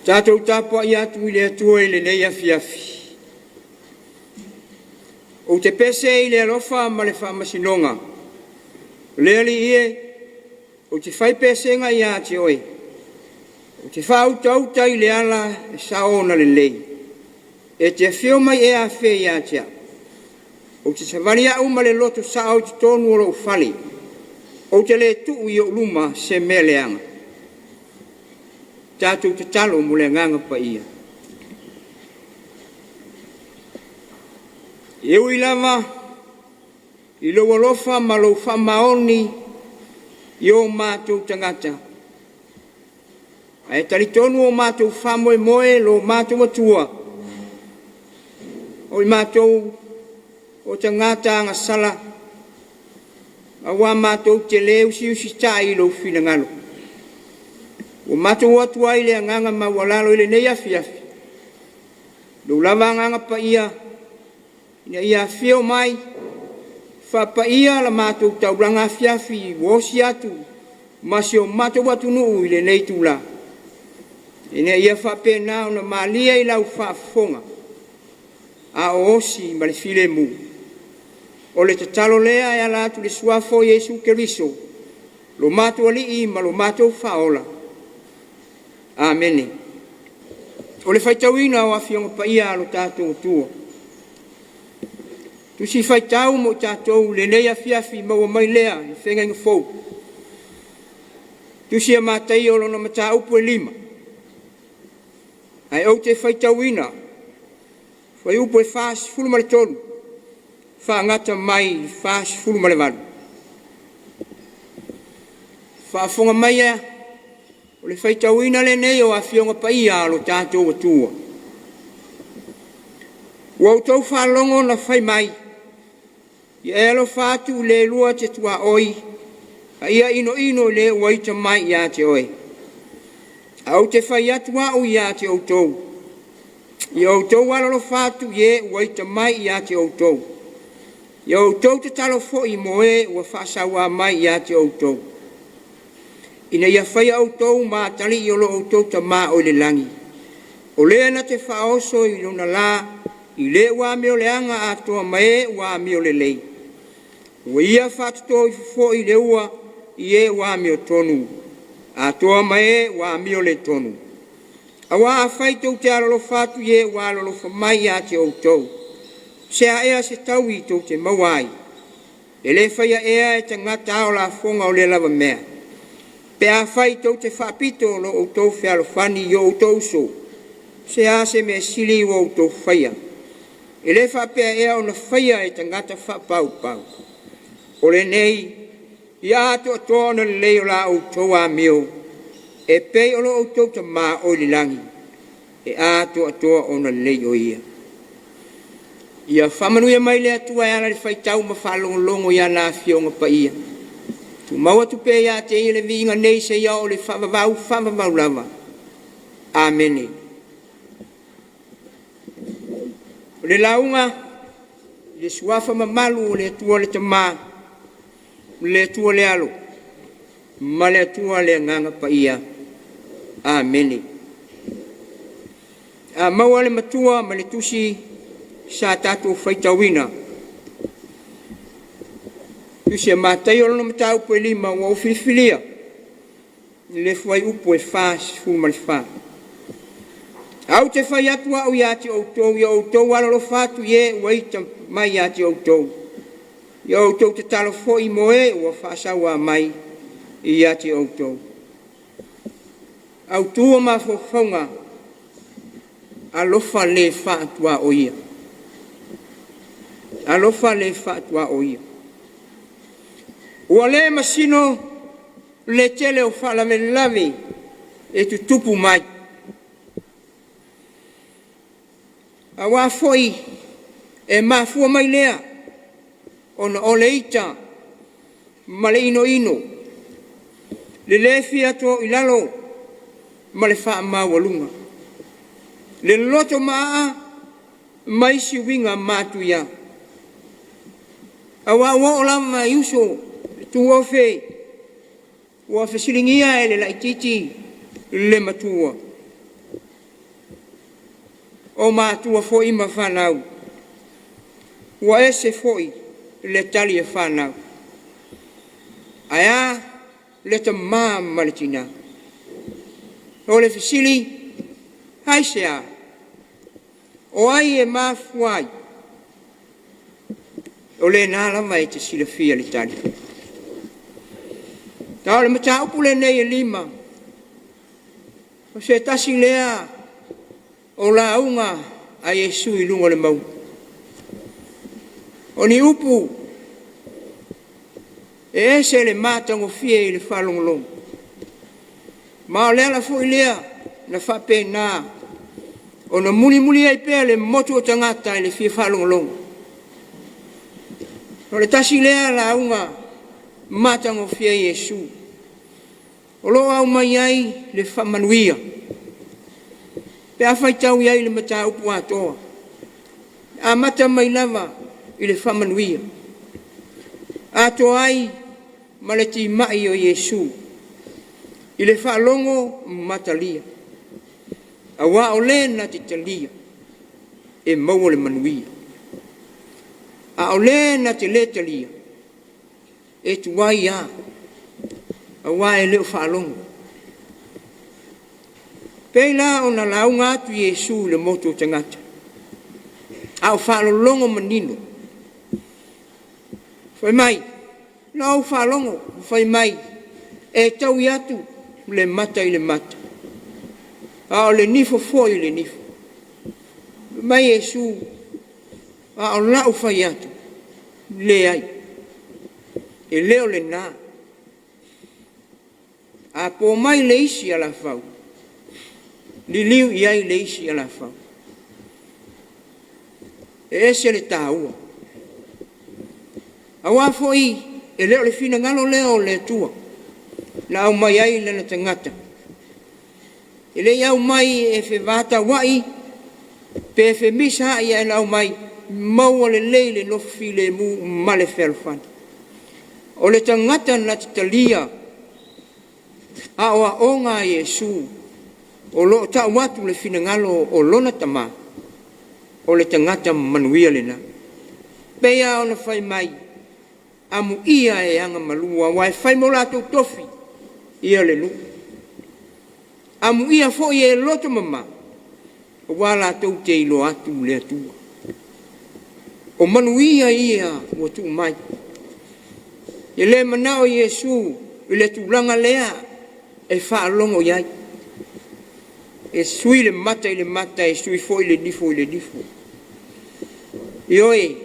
Speaker 4: Tatou tapuai atu i le Atua i lenei afiafi. Ou te pese i le alofa ma le faamasinoga. O le Alii e, ou te fai pesega ia te oe. Ou te faautauta i le ala e sao ona lelei. E te afio mai e afea ia te au. Ou te savali au ma le loto sao i totonu o lou fale. Ou te le tuu i ou luma se mea leaga. Tatou tatalo mo le Agaga Paia. E ui lava i lou alofa ma lou faamaoni i o matou tagata, ae talitonu o matou faamoemoe lo matou Atua, o i matou o tagata agasala, aua matou te le usiusitai i lou finagalo. Ua matou o atu ai i le agaga maualalo i lenei afiafi, lou lava Agaga Paia ina ia afio mai, faapaia la matou taulaga afiafi ua osi atu ma si o matou atunuu i lenei itula, ina ia faapena ona malie i lau faafofoga a o osi ma le filemu. O le tatalo lea e ala atu i le Suafa o Iesu Keriso, lo matou Alii ma lo matou Faaola. Amene. O le faitauina o Afioga Paia a lo tatou Atua. Tusi faitau mo i tatou i lenei afiafi maua mai lea i le Feagaiga Fou. Tusi a Mataio lona mataupu e 5. Ae ou te faitauina fuaiupu e 43 faagata mai i le 48. Faafofoga maia, o le faitauina lenei o Afioga Paia a lo tatou Atua. Ua outou faalogo na fai mai, ia e alofa atu i le lua te tuaoi, a ia inoino i le ua ita mai ia te oe. A ou te fai atu au ia te outou, ia outou alolofa atu i e ua ita mai ia te outou. Ia outou tatalo foi mo e ua faasauā mai ia te outou, ina ia faia outou ma atalii o lo outou Tamā o i le lagi. O lea na te faaoso i lona lā i le ua amioleaga atoa ma e ua amiolelei. Ua ia faatoto ifo foi le ua i e ua amiotonu, atoa ma e ua amioletonu. Aua afai tou te alolofa atu i e ua alolofa mai ia te outou, o se a ea se taui tou te maua ai? E le faia ea e tagata ao lafoga o lea lava mea? Pe afai tou te faapito lo outou fealofani i o outou uso, o se a se mea sili ua outou faia? E le faapea ea ona faia e tagata faapaupau? O lenei, ia atoatoa ona lelei o la outou amio, e pei o lo outou Tamā o i le lagi, e atoatoa ona lelei o ia. Ia faamanuia mai le Atua e ala i le faitau ma faalogologo i ana Afioga Paia. Tumau atu pea ia te ia le viiga nei seia oo i le faavavau faavavau lava. Amene. O le lauga i le Suafa mamalu o le Atua le Tamā, le Atua le Alo, ma le Atua le Agaga Paia. Amene. A maua le matua ma le tusi sa tatou faitauina. Tusi a Mataio lona mataupu e 5 ua ou filifilia le fuaiupu e 44. Ae ou te fai atu au ia te outou, ia outou alolofa atu i e ua ita mai ia te outou, ia outou tatalo foi mo e ua faasauā mai ia te outou. Autu o mafaufauga, alofa le faatuaoia. Alofa le faatuaoia. Ua le masino le tele o faalavelave e tutupu mai, aua foi e mafua mai lea ona o le ita ma le inoino, le le fia toilalo ma le faamaualuga, le loto maaa ma isi uiga matuia. Aua ua oo lava i uso tuofe ua fesiligia e le laitiiti le matua. O matua foi ma fanau, ua ese foi le tali a fanau. Ae a le tamā ma le tinā? O le fesili, aisea? O ai e mafua ai? O lena lava e te silafia le tali. A o le mataupu lenei e lima, o se tasi lea o lauga a Iesu i luga o le mauga. O ni upu e ese le matagofie i le faalogologo, ma o le ala foi lea na faapena ona mulimuli ai pea le motu o tagata i le fia faalogologo. O le tasi lea lauga matagofie a Iesu o lo o aumai ai le faamanuia pe a faitau i ai i le mataupu atoa, e amata mai lava i le faamanuia, atoa ai ma le timai o Iesu i le faalogo matalia, aua o le na te talia e maua le manuia, a o le na te le talia, e tuai lava, aua e le o faalogo. Pei la ona lauga atu Iesu i le motu o tagata, a o faalologo manino, fai mai, na ou faalogo, fai mai, e taui atu le mata i le mata, a o le nifo foi i le nifo. Fai mai Iesu, a o lau fai atu, leai, e le o lena. A po mai le isi alafau, liliu i ai le isi alafau. E ese le taua. Aua foi e le o le finagalo lea o le Atua na aumai ai lana tagata. E le i aumai e fevataua'i pe femisaai ae na aumai maua lelei le nofo filemu ma le fealofani. O le tagata na te talia aoaoga a Iesu o lo o tau atu le finagalo o lona Tama, o le tagata manuia lena. Pei lava ona fai mai, amuia e agamalu aua e fai mo latou tofi ia le nuu. Amuia foi e loto mama, aua latou te iloa atu le Atua. O manuia ia ua tuu mai. E le manao Iesu i le tulaga lea e faalogo i ai. E sui le mata i le mata, e sui foi le nifo i le nifo. Ioe,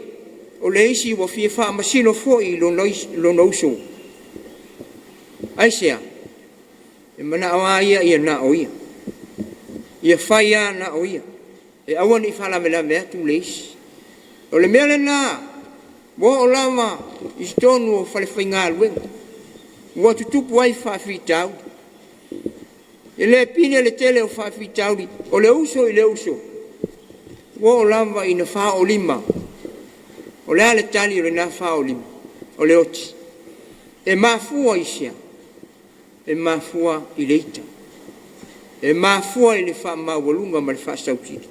Speaker 4: o le isi ua fia faamasino foi i lona uso. Aisea? E manao lava ia ia na o ia. Ia fai lava na o ia. E aua ne i faalavelave atu le isi. O le mea lena ua oo lava i totonu o falefaigaluega ua tutupu ai faafitauli. E le pine le tele o faafitauli, o le uso i le uso, ua oo lava ina faaoolima. O le a le tali o lena faaoolima? O le oti. E mafua i se a? E mafua i le ita. E mafua i le faamaualuga ma le faasautili.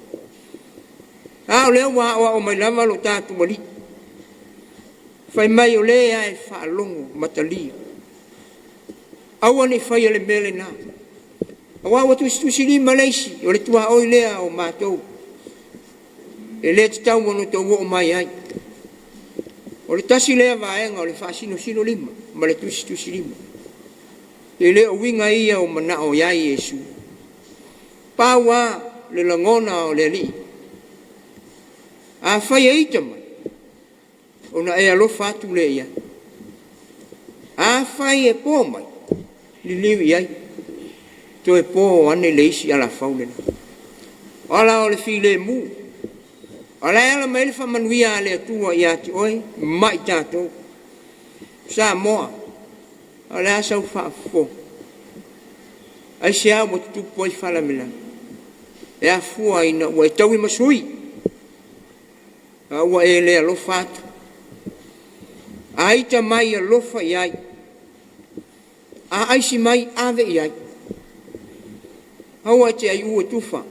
Speaker 4: A o lea ua aoao mai lava lo tatou Alii, fai mai o le lava e faalogo ma talia. Aua ne i faia le mea lena, aua ua tusitusilima le isi, o le tuaoi lea o matou, e le tatau ona outou oo mai ai. O le tasi lea vaega o le faasinosino lima ma le tusitusilima. E le o uiga ia o manao i ai Iesu. Pau lava le lagona o le Alii, afai e ita mai, ona e alofa atu lea i ai. Afai e po mai, liliu i ai, toe po ane le isi alafau lena. O ala o le filemu, o la e ala mai le faamanuia a le Atua ia te oe ma i tatou. Samoa, o le a sau faafofoga? Aisea ua tutupu ai faalavelave? E afua ina ua e taui ma sui, a ua e le alofa atu. A ita mai, alofa i ai. A aisi mai, ave i ai. Aua e te aiu e tufa.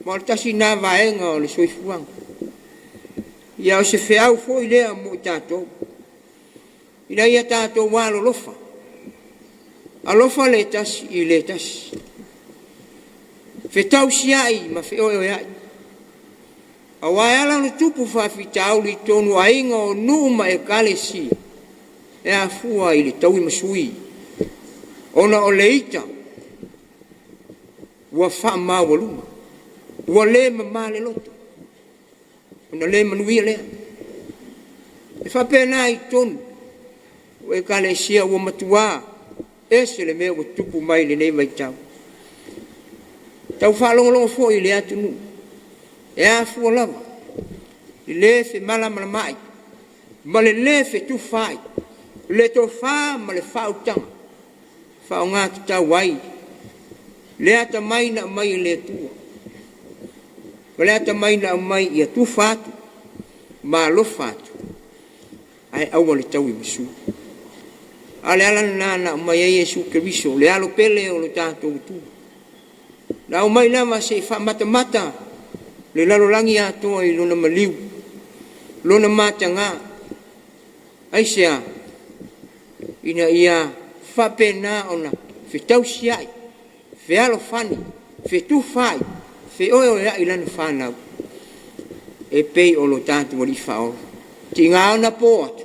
Speaker 4: Ma o le tasi lena vaega o le soifuaga. Ia o se feau foi lea mo i tatou, ina ia tatou alolofa, alofa le tasi i le tasi, fetausiai ma feoeoeai. Aua e ala ona tupu faafitauli i totonu o aiga, o nuu ma ekalesia, e afua i le tauimasui, ona o le ita ua faamaualuga, ua le mama le loto, ona le manuia lea. E faapena i totonu o ekalesia ua matua ese le mea ua tutupu mai i lenei vaitau. Tau faalogologo foi i le atunuu, e afua lava i le femalamalamaai ma le le fetufaai, le tofa ma le faautaga faaaoga tatau ai le atamai na aumai e le Atua, ma le atamai na aumai ia tufa atu ma alofa atu, ae aua le tauimasui. A o le ala lena na aumai ai Iesu Keriso, le Alo pele o lo tatou Atua. Na aumai lava se i faamatamata le lalolagi atoa i lona maliu, lona mataga. Aisea? Ina ia faapena ona fetausiai, fealofani, fetufaai, feoeoeai lana fanau e pei o lo tatou Alii Faaola. Tiga ona po atu,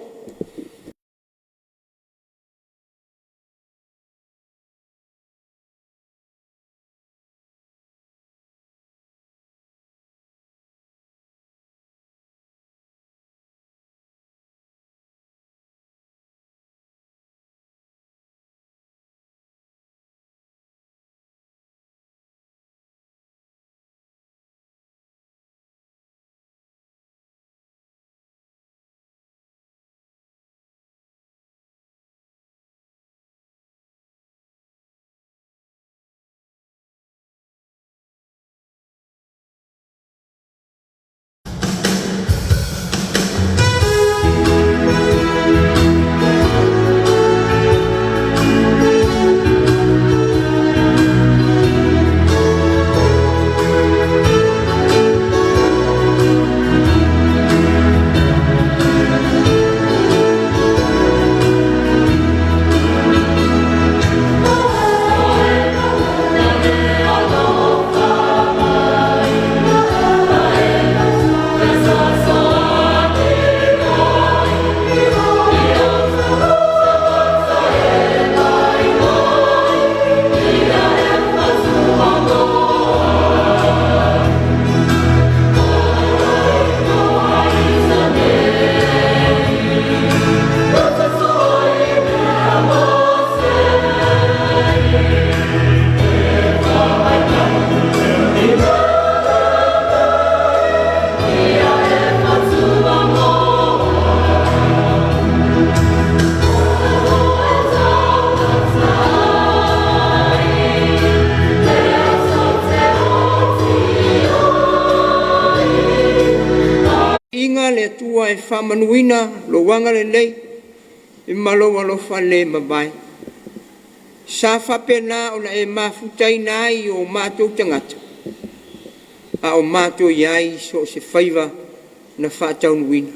Speaker 4: Iga le Atua e faamanuina lou agalelei ma lou alofa le mavae. Sa faapena ona e mafutaina ai o matou tagata, a o matou i ai i so o se faiva na faataunuuina.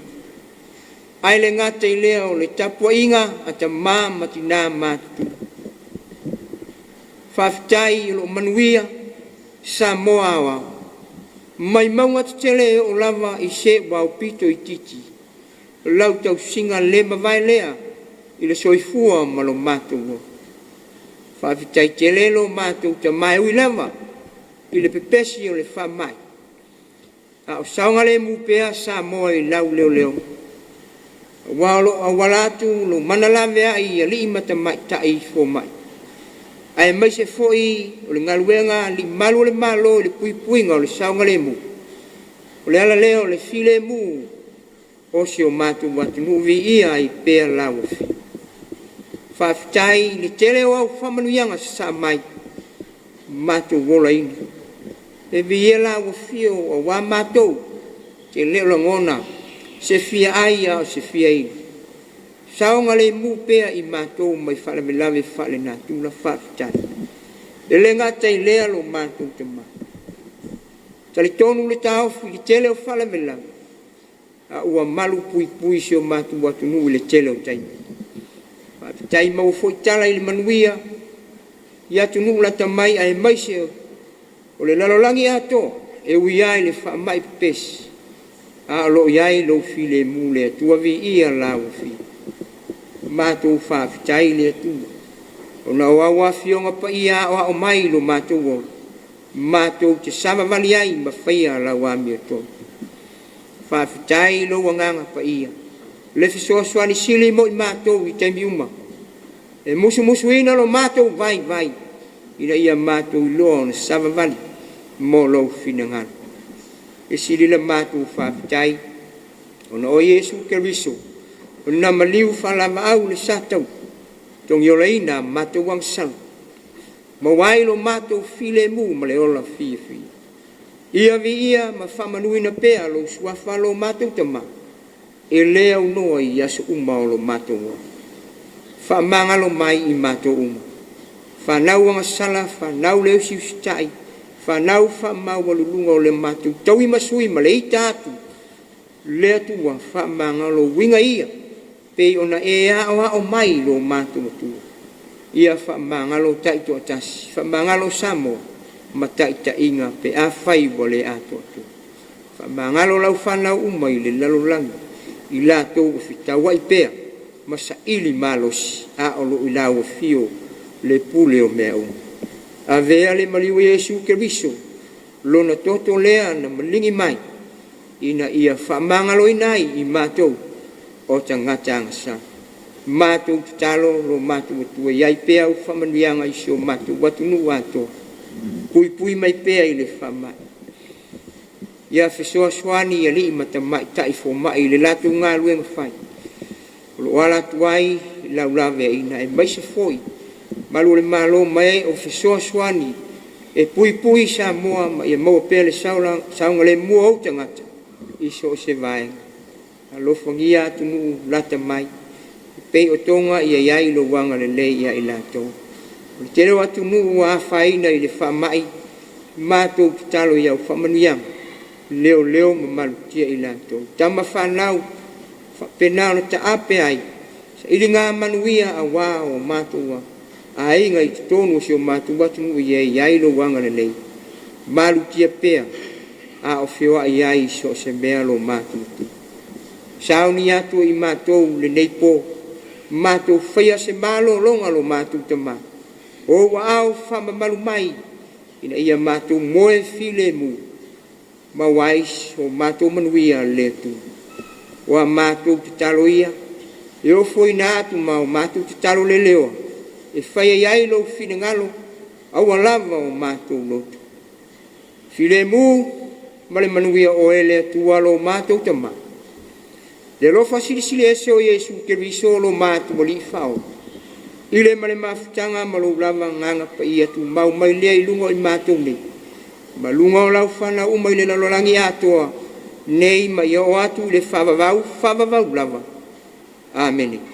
Speaker 4: Ae le gata i lea o le tapuaiga a tama ma tina matutua. Faafetai o lo o manuia Samoa aoao, mai mauga tetele e oo lava i se ua aupito itiiti, lau tausiga le mavae lea i le soifua ma lo matou ola. Faafetai tele lo matou tama e ui lava i le pepesi o le faamai, a o saogalemu pea Samoa i lau leoleoga, aua o lo o auala atu lou mana laveai i alii ma tamaitai fomai, aemaise foi o le galuega a alii malu o le Malo i le puipuiga o le saogalemu. O le ala lea o le filemu o si o matou atunuu, viia ai pea lau Afioga. Faafetai i le tele o au faamanuiaga sasaa mai matou olaina. E viia lau Afio aua matou te le o lagona se fia ai a o se fia inu. Saogalemu pea i matou mai faalavelave faalenatura. Faafetai. E le gata i lea lo matou Tama, Talitonu le taofi i le tele o faalavelave, a ua malu puipui si o matou atunuu i le tele o taimi. Faafetai maua foi tala i le manuia i atunuu lata mai aemaise o le lalolagi atoa e ui lava i le faamai pepesi, a o lo o i ai lou filemu le Atua. Viia lau Afioga. Matou faafetai i le Atua ona o au Afioga Paia aoao mai i lo matou ola, matou te savavali ai ma faia lau amiotonu. Faafetai i lou Agaga Paia le fesoasoani sili mo i matou i taimi uma, e musumusuina lo matou vaivai ina ia matou iloa ona savavali mo lou finagalo. E sili la matou faafetai ona o Iesu Keriso na maliu faalavaau i le sataua, togiolaina a matou agasala, maua ai lo matou filemu ma le ola fiafia. Ia viia ma faamanuina pea lou Suafa lo matou Tama e le aunoa i aso uma o lo matou ola. Faamagalo mai i matou uma, fanau agasala, fanau le usiusitai, fanau faamaualuluga o le matou tauimasui ma le ita atu le Atua faamagalo uiga ia pei ona e aoao mai i lo matou Atua. Ia faamagalo taitoatasi, faamagalo Samoa ma taitaiga pe afai ua le atoatoa. Faamagalo lau fanau uma i le lalolagi, i latou ua fetauai pea ma saili malosi, a o lo o i lau afio le pule o mea uma. Avea le maliu o Iesu Keriso, lona toto lea na maligi mai ina ia faamagaloina ai i matou o tagata agasala. Matou tatalo lo matou Atua ia i ai pea au faamanuiaga i si o matou atunuu atoa, puipui mai pea i le faamai. Ia fesoasoani i alii ma tamaitai fomai i le latou galuega fai o lo o ala atu ai i laulaveaiina aemaise foi malu o le Malo ma e o fesoasoani e puipui Samoa ma ia maua pea le saogalemu o ou tagata i so o se vaega. Alofagia atunuu lata mai e pei o Toga ia i ai lou agalelei ia i latou. O le tele o atunuu ua afaina i le faamai, matou tatalo i au faamanuiaga, leoleo ma malutia i latou. Tama fanau faapena ona taape ai sailiga manuia aua o matou aiga i totonu o si o matou atunuu ia i ai lou agalelei, malutia pea a o feoai ai i so o se mea lo matou Atua. Sauni atu i matou i lenei po, matou faia se malologa lo matou Tama, o ou aao faamamalu mai ina ia matou moe filemu, maua ai so matou manuia le Atua. O a matou tatalo ia, e ofoina atu ma o matou tatalo leleoa, e faia i ai lou finagalo, aua lava o matou loto. Filemu ma le manuia oe le Atua lo matou Tama, le alofa silisili ese o Iesu Keriso lo matou Alii Faaola, i le ma le mafutaga ma lou lava Agaga Paia tumau mai lea i luga o i matou nei, ma luga o lau fanau uma i le lalolagi atoa, nei ma ia oo atu i le faavavau faavavau lava. Amene.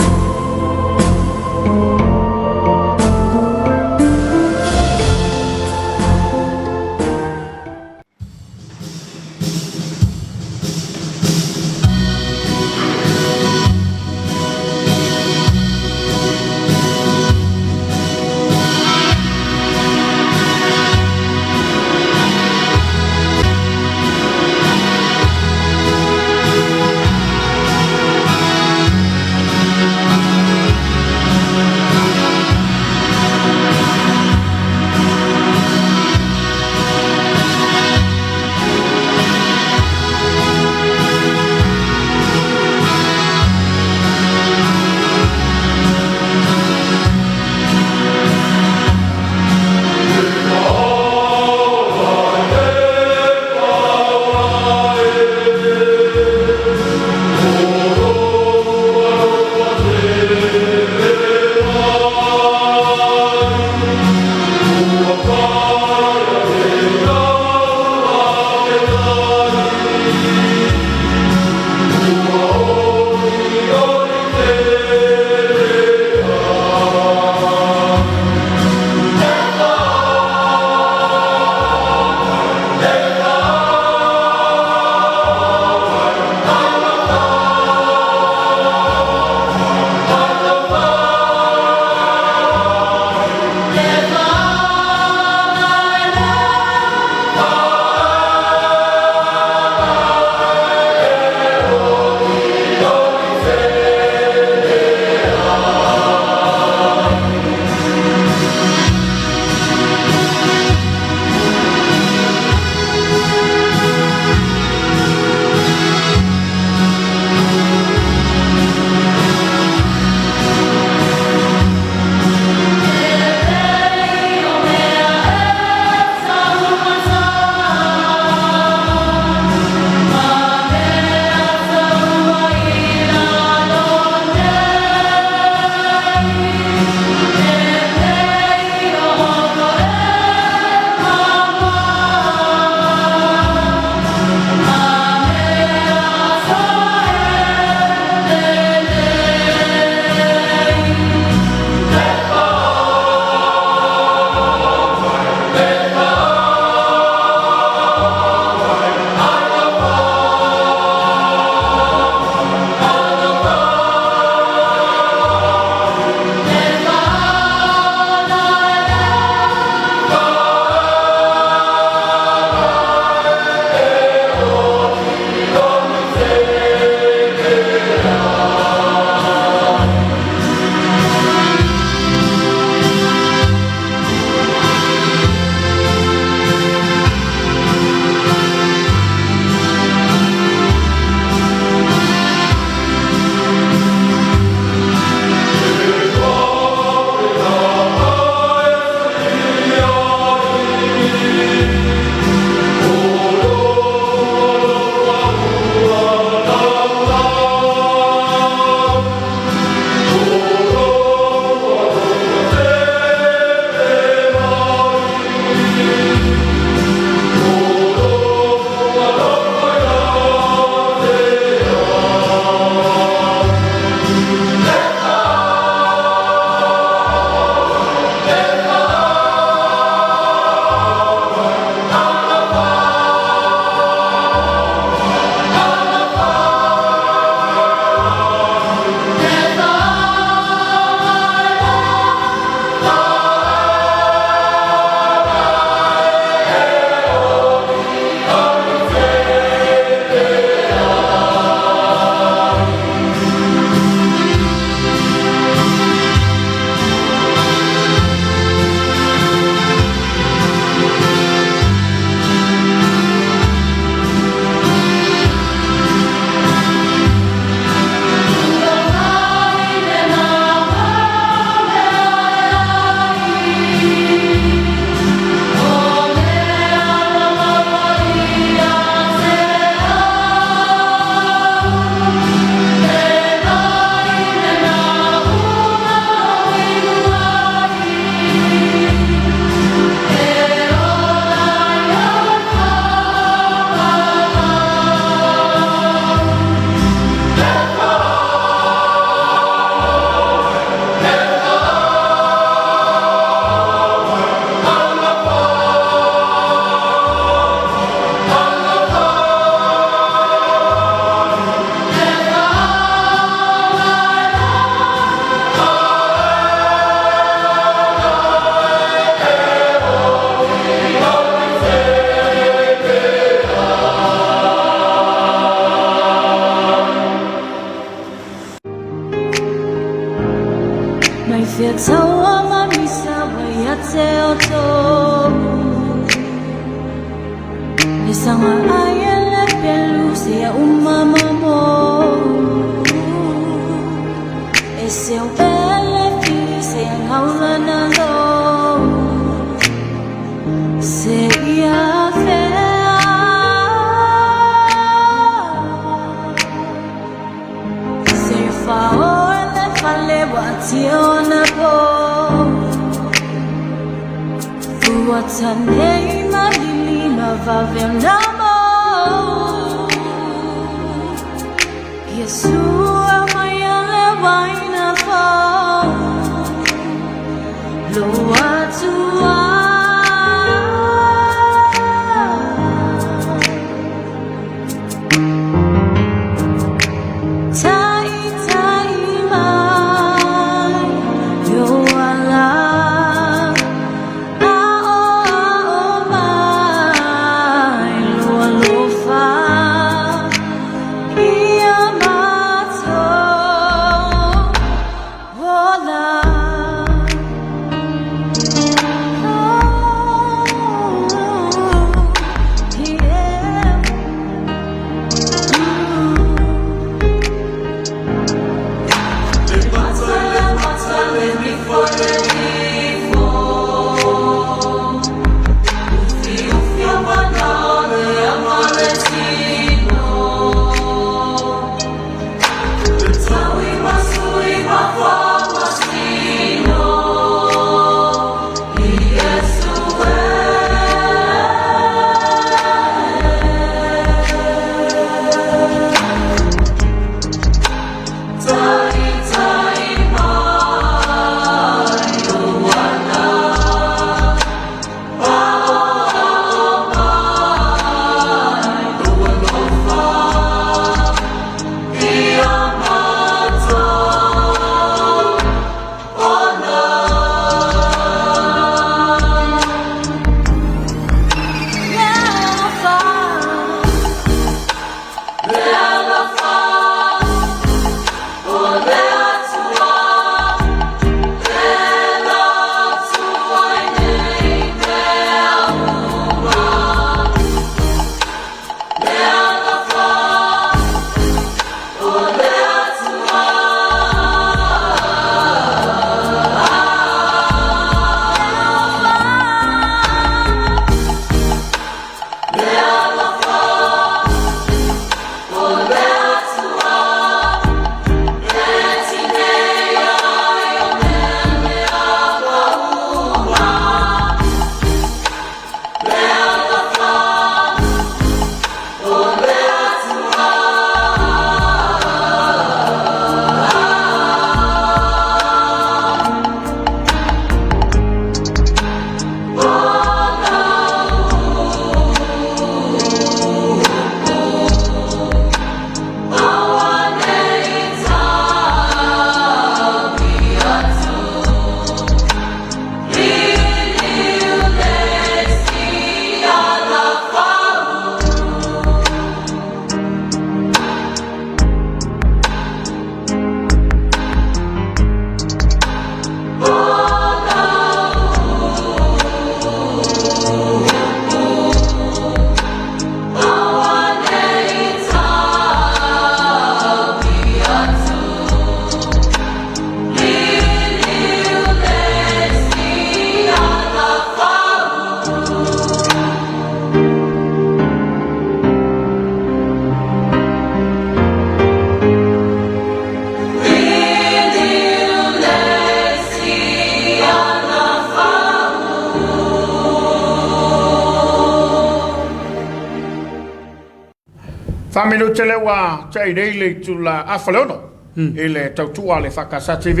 Speaker 1: Faminute lea ua tea nei le itula afa le ono i le tautua a le EFKS TV.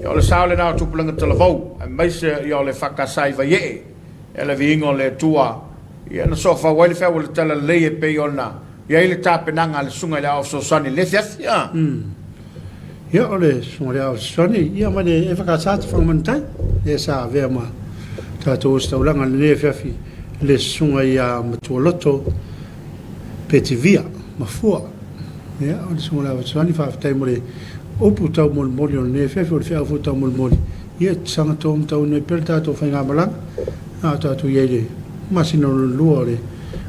Speaker 1: Ia, o le sao lena o Tupulaga Talavou, aemaise ia o le EFKS i Vaiee. Ia le viiga o le Atua, ia na soofau ai le feau o le Talalelei e pei ona i ai le tapenaga a le Susuga i le Aao Fesoasoani i le afiafi. Ia.
Speaker 2: Ia, o le Susuga i le Aao Fesoasoani, ia ma le EFKS Tafaga Manutai, lea sa avea ma tatou ositaulaga i lenei afiafi, le Susuga ia Matualoto Petivia Mafua. Ia, o le Susuga i le Aao Fesoasoani, faafetai mo le upu taumolimoli o lenei afiafi, o le feau foi taumolimoli, ia saga taumatauina ai pea le tatou faigamalaga, a o tatou i ai i le masina lona lua o le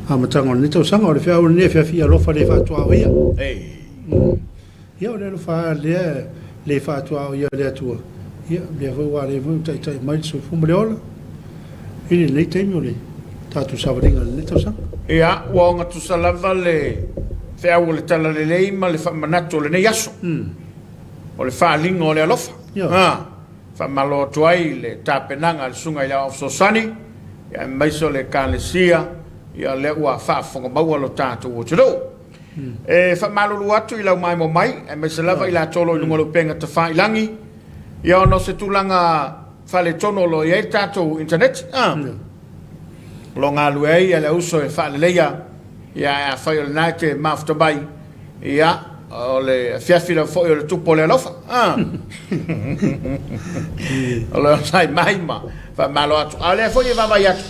Speaker 2: amataga o lenei tausaga. O le feau lenei afiafi ia alofa le faatuaoia. Ia o le alofa lea le faatuaoia e le Atua, ia lea foi ua alai foi ua taitai mai le soifua ma le ola i lenei taimi o le tatou savaliga i lenei tausaga.
Speaker 1: Ia, ua ogatusa lava le feau o le Talalelei ma le faamanatu o lenei aso, o le faaaliga o le alofa. Ia. Faamalo atu ai i le tapenaga a le Susuga i le Aoao Fesoasoani, aemaise o le Ekalesia, ia lea ua faafofoga maua lo tatou atunuu. E faamalulu atu i lau maimoa mai, aemaise lava i latou o lo o i luga o le upega tafailagi, ia ona o se tulaga faaletonu o lo o i ai le tatou internet, o lo o galue ai le auso e faaleleia, ia ae afai o lena e te mafuta mai, ia o le afiafi lava foi o le tupu o le alofa. O le onosai mai ma faamalo atu. A o lea foi e vaavaai atu,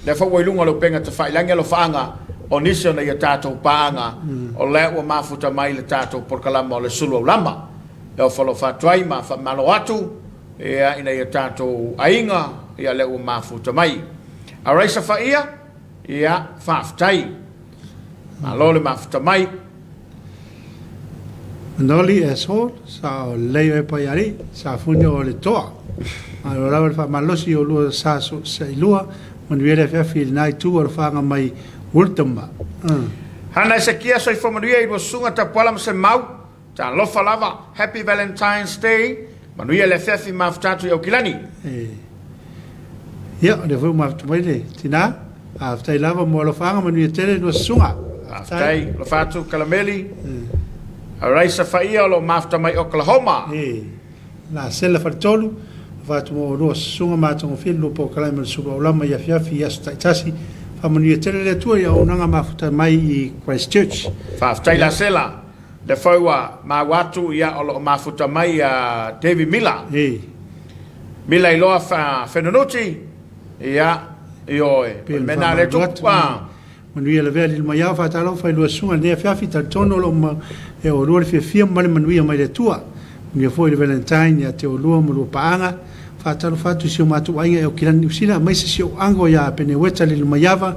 Speaker 1: lea foi ua i luga o le upega tafailagi alofaaga o nisi o nai a tatou paaga, o lea ua mafuta mai le tatou polokalama o le sulu aulama. E ofo alofa atu ai ma faamalo atu ia, i nai a tatou aiga, ia lea ua mafuta mai. Alright Safaia, ia faafetai. Malo le mafuta mai.
Speaker 2: Manoli S. Hall, sa o lelei oe Paialii, sa funi o le toa. Malo lava le faamalosi o lua sa sailua, manuia le afiafi i lena itu alofaaga mai Wurtamba.
Speaker 1: Hana Esekia soifua manuia i lua susuga Tapuala ma Semau, talofa lava, Happy Valentine's Day, manuia le afiafi mafuta atu i Aukilani.
Speaker 2: Ia, o lea foi ua mafuta mai le tina. Faafetai lava mo alofaaga manuia tele lua susuga.
Speaker 1: Faafetai, alofa atu Kalameli. Raisa Faia o lo o mafuta mai Oklahoma.
Speaker 2: La Sela Faletolu, alofa atu mo lua susuga matagofie le lua polokalame o le Sulu Aulama i afiafi i aso taitasi. Faamanuia tele le Atua i auaunaga mafuta mai i Christchurch.
Speaker 1: Faafetai La Sela, lea foi ua maua atu ia o lo o mafuta mai ia Davey Miller. Mila Iloa Fenunuti, Ia, ioe, o le mea lena lea e tupu.
Speaker 2: Manuia lavea alii mai ao faatalofa i lua susuga i lenei afiafi talitonu o lo o e oulua le fiafia ma le manuia mai le Atua. Manuia foi le Valentine ia te oulua ma lua paaga. Faatalofa atu i si o matou aiga i Aukilani Niu Sila aemaise si ou uncle ia Peneueta Lilomaiava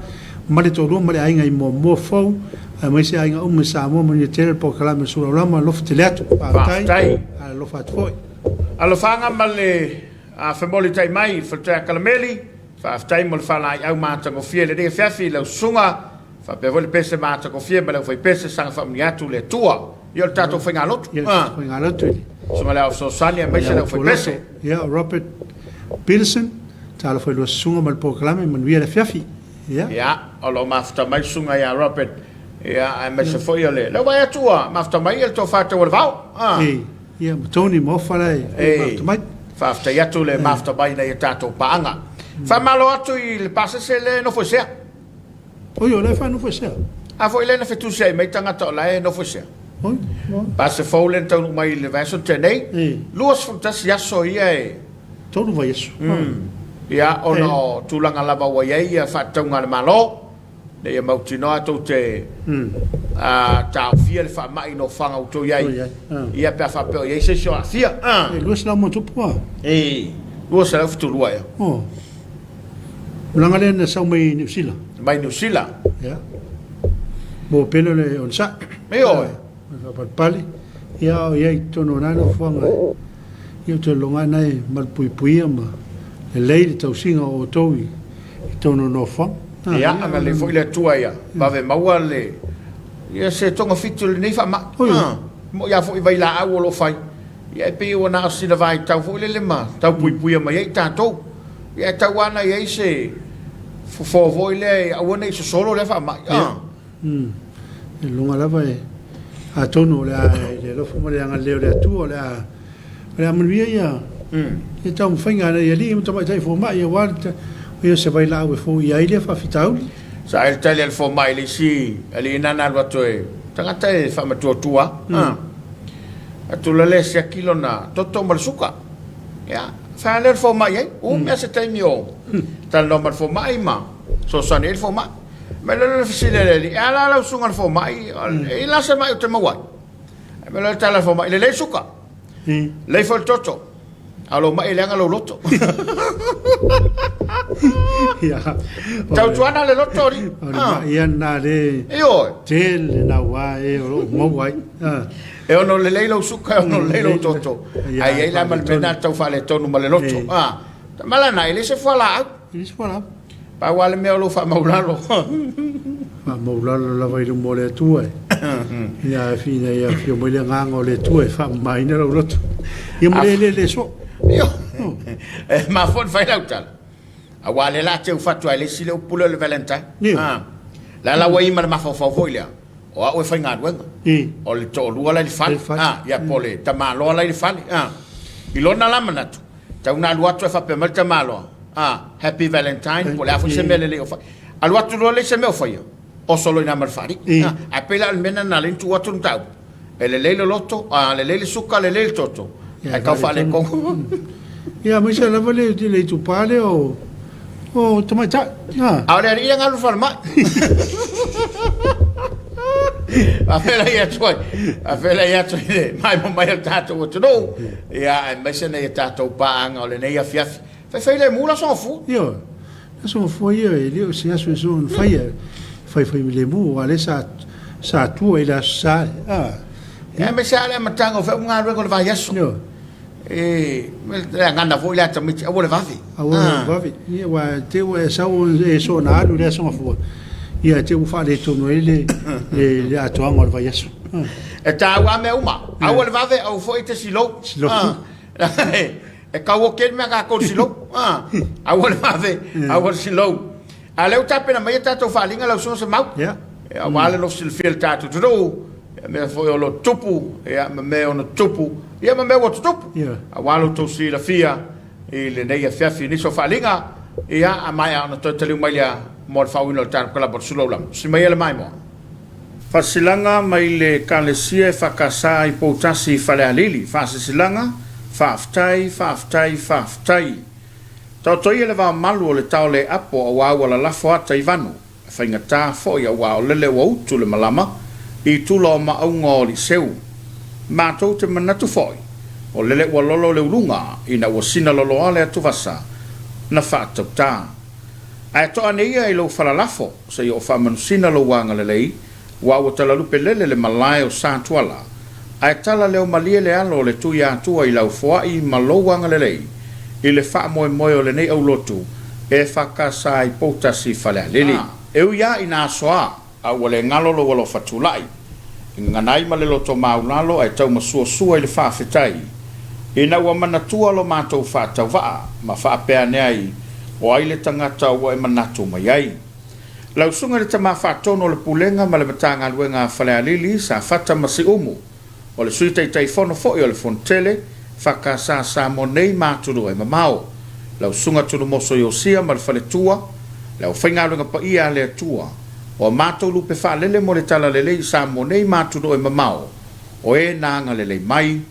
Speaker 2: ma le toalua ma le aiga i Moamoa Fou aemaise aiga uma i Samoa. Manuia tele le polokalame o le Sulaulama. Alofa tele atu. Faafetai. Alofa atu foi.
Speaker 1: Alofaga ma le A femolitai mai i le Faletuai Kalameli, faafetai mo le faalaeiau matagofie i lenei afiafi i lau susuga, faapea foi le pese matagofie ma le aufaipese saga faamanuia atu le Atua. Ia o le tatou faigalotu.
Speaker 2: Ia, le tatou faigalotu i le.
Speaker 1: Susuga i le Ao Fesoasoani aemaise le aufaipese.
Speaker 2: Ia, Robert Peterson, talofa i lua susuga ma le polokalame, manuia le afiafi.
Speaker 1: Ia. Ia, o lo o mafuta mai le susuga ia Robert, ia, aemaise foi o le, lea ua vaai atu ua mafuta mai le tofa Taualevao.
Speaker 2: Ee. Ia, ma Tony ma Ofa la e mafuta mai.
Speaker 1: Faafetai atu le mafuta mai nai a tatou paaga. Faamalo atu i le pasese lea e nofo i sea.
Speaker 2: Oi, o la e faanofo i sea.
Speaker 1: A foi lea na fetusiai mai tagata o la e nofo i sea. Oi, Pase fou lea na taunuu mai i le vaiaso na tea nei, 21 aso ia e...
Speaker 2: Tolu vaiaso.
Speaker 1: Ia, ona o tulaga lava ua i ai faatatauga a le Malo. Ina ia mautinoa tou te taofia le faamai i nofoaga ua outou i ai, ia pe a faapea o i ai se isi o aafia.
Speaker 2: E 200 ma tupu a?
Speaker 1: E 272 ea.
Speaker 2: Oh. Malaga lea na sau mai Niu Sila.
Speaker 1: Mai Niu Sila.
Speaker 2: Ia. Mo pele o le onosai.
Speaker 1: Ioe.
Speaker 2: Faapalepale. Ia o i ai i totonu o na nofoaga. Ia ou te lologa ai na e malupuipuia ma lelei le tausiga o outou i totonu o nofoaga.
Speaker 1: Ia, agalelei foi le Atua ia vave maua le ia se togafiti o lenei faamai. Ah, moʻi lava foi vailaau o lo o fai, ia e pei ua na o sina vaitau foi lele ma tau puipuia mai ai tatou. Ia e tau lava ona i ai se fofo foi lea e aua ne i sosolo lea faamai. Ah.
Speaker 2: I luga lava e atonu o le a i le alofa ma le agalelei o le Atua o le a o le a manuia ia ia taumafaiga a nai alii ma tamaitai fomai aua le ia o se vailaau e foia ai lea faafitauli.
Speaker 1: Sa ai le tali a le fomai i le isi alii na na alu atu e tagata e faamatuatua a atu la lea e siaki lona toto ma le suka. Ia, fai lava lea o le fomai ai, umi lava se taimi o talanoa ma le fomai ma fesoasoani ai le fomai. Mai loa le fesili a le alii, e a la lau susuga i le fomai, e i ai la se mai ou te maua ai? Mai loa le tala a le fomai, lelei le suka, lelei foi le toto. A o lou mai e leaga lou loto.
Speaker 2: Ia.
Speaker 1: Tautuana le loto alii.
Speaker 2: O le mai ia lena le.
Speaker 1: Ioe.
Speaker 2: Tele naua e o lo o maua ai.
Speaker 1: E ono lelei lou suka, e ono lelei lou toto. Ae i ai la ma le mea lena tau faaletonu ma le loto. Tama la na, e le se fualaau.
Speaker 2: E le se fualaau.
Speaker 1: Pau lava le mea o lou faamaulalo.
Speaker 2: Faamaulalo lava i luma o le Atua e. Ina ina ia afio mai le agaga o le Atua e faamamaina lou loto. Ia ma le eleele soo.
Speaker 1: Ioe. E mafua ona fai lau tala. Aua o lea o le a teu fatu lava e le isi le upu lea o le Valentine.
Speaker 2: Ioe.
Speaker 1: La la ua i ma le mafaufau foi lea, o au e faigaluega. O le toalua la i le fale. Ia po o le tamaloa la i le fale. I lona la manatu, tau na alu atu ae faapea mai le tamaloa, Happy Valentine, po o le a foi se mea lelei o fai. Alu atu loa leai se mea o faia, oso loa i ina ma le faalii. Ae pei la o le mea lena na ala ai ona tuu atu le mataupu, e lelei le loto, lelei le suka, lelei le toto, ae tau faaletonu.
Speaker 2: Ia, aemaise lava le itupa lea o o tamaitai.
Speaker 1: A o le alii lea na alu i le falemai. Faafetai atu ai, faafetai atu i le maimoa mai o le tatou atunuu, ia, aemaise nai a tatou paaga o lenei afiafi. Faifai lemu la soga fua.
Speaker 2: Ioe, la soga fua ia e le o se aso e soona faia, faifai lemu, aua o lea sa, sa tua i le Aso Sa.
Speaker 1: Ia, aemaise lava le amataga o feau ma galuega o le vaiaso.
Speaker 2: Ioe.
Speaker 1: E, le agana foi le ata tamaiti, aua le vave.
Speaker 2: Aua le vave. Ia, aua te ua e sau e soona alu i le aso gafua, ia te ua faaletonu ai le, le, le atoaga o le vaiaso.
Speaker 1: E taua lava mea uma. Aua le vave, aua foi e te silou.
Speaker 2: Silou.
Speaker 1: E kau oke le mea tatou le silou. Aua le vave, aua le silou. A o lea ua tapena mai a tatou faaaliga lau Susuga Semau.
Speaker 2: Ia.
Speaker 1: Aua le loto silafia i le tatou atunuu, ia mea foi o lo o tupu, ia ma mea e ono tupu, ia ma mea ua tutupu.
Speaker 2: Ia.
Speaker 1: Aua lo outou silafia i lenei afiafi i nisi o faaaliga, ia, a maea ona toe taliu mai lea mo le faaauauina o le tatou kalaba o le Sulu Aulama. Tusi mai ia le maimoa. Faasilasilaga mai le Ekalesia EFKS i Poutasi i Falealili, Faasilasilaga, Faafetai, faafetai, faafetai. Taoto ia le vao malu o le tao le apo aua ua lalafo ata i vanu, e faigata foi aua o lele ua utu le malama i tula o maauga o Liseu. Matou te manatu foi, o lele ua lolo le uluga ina ua sina loloa le atuvasa na faatauta. Ae toa ane ia i lou falalafo seia o faamanusina lou agalelei, Ua ua talalupe lele le malae o Satuala, ae tala leo malie le alo o le Tuiatua i lau foai ma lou agalelei i le faamoemoe o lenei aulotu e whakasa i Poutasi Falealili. E ui a ina aso a, a ua le galo lou alofa tulai, i gagana ai ma le loto maulalo ae tau masuasua i le faafetai, ina ua manatua lo matou faatauvaa ma faapea ane ai, o ai le tagata ua e manatu mai ai? Lau Susuga i le Tama Faatonu o le Pulega ma le Matagaluega a Falealili, Safata ma Siumu, o le Sui Taitaifono foi o le Fonotele, FKS Samoa nei ma atunuu e mamao. Lau Susuga Tunumoso Iosia ma le Faletua, le aufaigaluega paia a le Atua, o a matou lupe faalele mo le Talalelei i Samoa nei ma atunuu e mamao, o e na agalelei mai,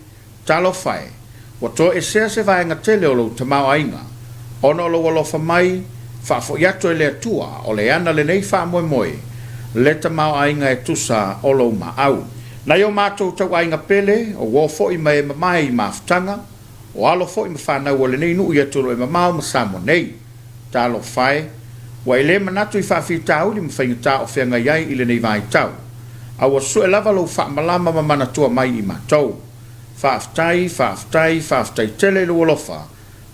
Speaker 1: Talofa e, ua toesea se vaega tele o lou tamaoaiga, ona o lou alofa mai, faafoi atu e le Atua o le ana lenei faamoemoe, le tamaoaiga e tusa o lou maau. Nai o matou tauaiga pele, o uo foi ma e mamae i mafutaga, o alo foi ma fanau o lenei nuu i atunuu e mamao ma Samoa nei. Talofa e, ua e le manatu i faafitauli ma faigata o feagai ai i lenei vaitau, a ua sue lava lou faamalama ma manatua mai i matou. Faafetai, faafetai, faafetai tele i lou alofa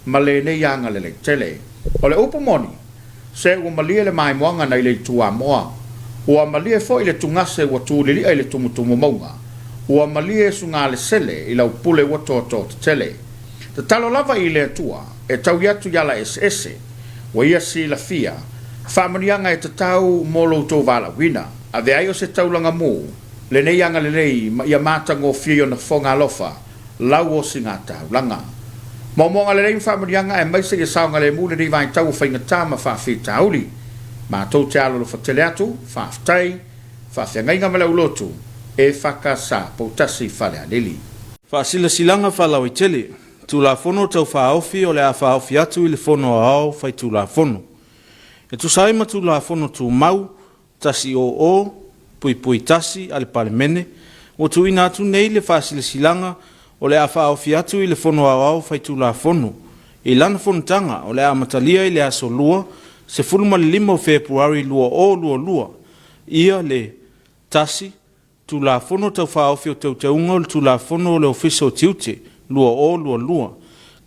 Speaker 1: ma lenei agalelei tele. O le upu moni, se ua malie le maimoaga nai le itu Amoa. Ua malie foi le tugase ua tulilia i le tumutumu mauga. Ua malie sugalesele i lau pule ua toatoa tetele. Tatalo lava i le Atua e taui atu i ala eseese ua ia silafia faamanuiaga e tatau mo lo outou valaauina. Avea ai o se taulaga mu lenei agalelei ma ia matagofie i ona fofoga alofa lau osiga taulaga. Moamoaga lelei ma faamanuiaga aemaise ia saogalemu lenei vaitau o faigata ma faafitauli. Matou te alolofa tele atu, faafetai, faafeagaiga ma le aulotu, EFKS Poutasi Falealili.
Speaker 5: Faasilasilaga Faalauaitele, Tulafono Tau Faaofi o le a faaofi atu i le Fono Aoao Faitulafono. E tusa ai ma Tulafono Tumau 100.1 a le Palemene, ua tuuina atu nei le Faasilasilaga o le a faaofi atu i le Fono Aoao Faitulafono i lana fonotaga o le a amatalia i le aso Lua, 15 o Fepuari 2022, ia le, 1. Tulafono Tau Faaofi o Teuteuga o le Tulafono o le Ofisa o Tiute 2022,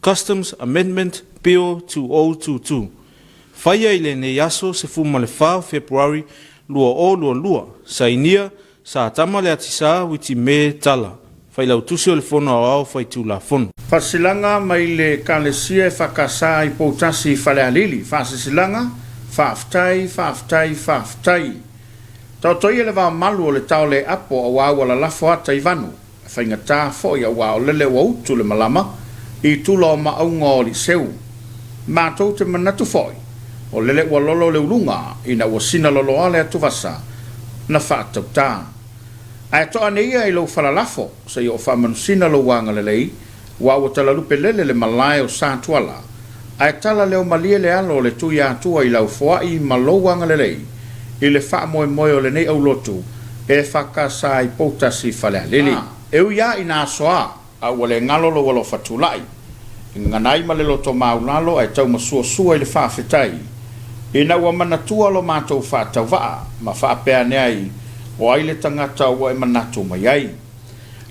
Speaker 5: Customs Amendment Bill 2022, faia i lenei aso 14 o Fepuari 2022, sainia Satama Leatisa Uitime Tala, Failautusi o le Fono Aoao Faitulafono.
Speaker 1: Faasilasilaga mai le Ekalesia EFKS i Poutasi i Falealili, Faasilasilaga, Faafetai, faafetai, faafetai. Taoto ia le vao malu o le tao le apo auā ua lalafo ata i vanu, e faigata foi auā o lele ua utu le malama i tula o maauga o Liseu. Matou te manatu foi, o lele ua lolo le uluga ina ua sina loloa le atuvasa na faatautā. Ae to'a ane ia i lou falalafo seia o faamanusina lou agalelei, Ua ua talalupe lele le malae o Satuala, ae tala leo malie le alo o le Tuiatua i lau foai ma lou agalelei i le faamoemoe o lenei aulotu e whakasa i Poutasi Falealili. E ui a ina aso a, a ua le galo lou alofa tulai, e gagana ai ma le loto maulalo ae tau masuasua i le faafetai, ina ua manatua lo matou faatauvaa ma faapea ane ai, o ai le tagata ua e manatu mai ai?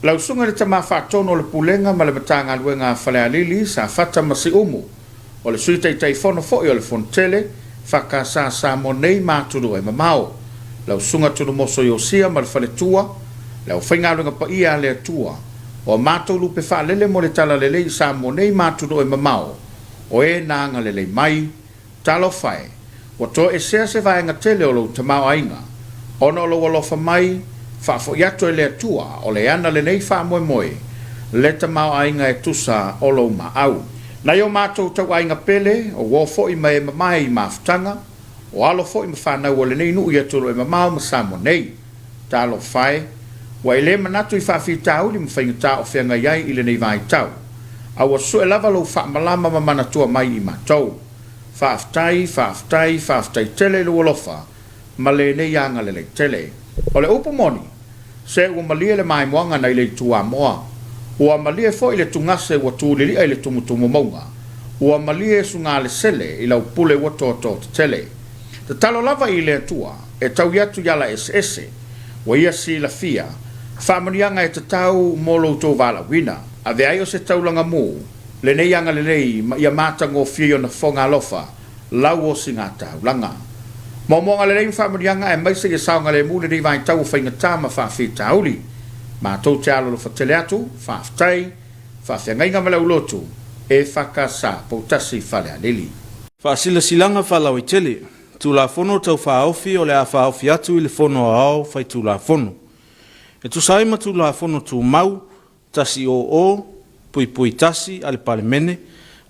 Speaker 1: Lau Susuga i le Tama Faatonu o le Pulega ma le Matagaluega a Falealili, Safata ma Siumu, o le Sui Taitaifono foi o le Fonotele, FKS Samoa nei ma atunuu e mamao. Lau Susuga Tunumoso Iosia ma le Faletua, le aufaigaluega paia a le Atua, o a matou lupe faalele mo le Talalelei i Samoa nei ma atunuu e mamao, o e na agalelei mai, Talofa e, ua toesea se vaega tele o lou tamaoaiga, ona o lou alofa mai, faafoi atu e le Atua o le ana lenei faamoemoe, le tamaoaiga e tusa o lou maau. Nai o matou tauaiga pele, o uo foi ma e mamae i mafutaga, o alo foi ma fanau o lenei nuu i atunuu e mamao ma Samoa nei. Talofa e, ua e le manatu i faafitauli ma faigata o feagai ai i lenei vaitau, a ua sue lava lou faamalama ma manatua mai i matou. Faafetai, faafetai, faafetai tele i lou alofa ma lenei agalelei tele. O le upu moni, se ua malie le maimoaga nai le itu Amoa. Ua malie foi le tugase ua tulili'a i le tumutumu mauga. Ua malie sugalesele i lau pule ua toatoo tetele. Tatalo lava i le Atua e taui atu i ala eseese ua ia silafia faamanuiaga e tatau mo lo outou valaauina. Avea ai o se taulaga mu lenei agalelei ma ia matagofie i ona fofoga alofa lau osiga taulaga. Moamoaga lelei ma faamanuiaga aemaise ia saogalemu lenei vaitau o faigata ma faafitauli. Matou te alolofa tele atu, faafetai, faafeagaiga ma le aulotu, EFKS Poutasi Falealili.
Speaker 5: Faasilasilaga Faalauaitele, Tulafono Tau Faaofi o le a faaofi atu i le Fono Aoao Faitulafono. E tusa ai ma Tulafono Tumau 100.1 a le Palemene,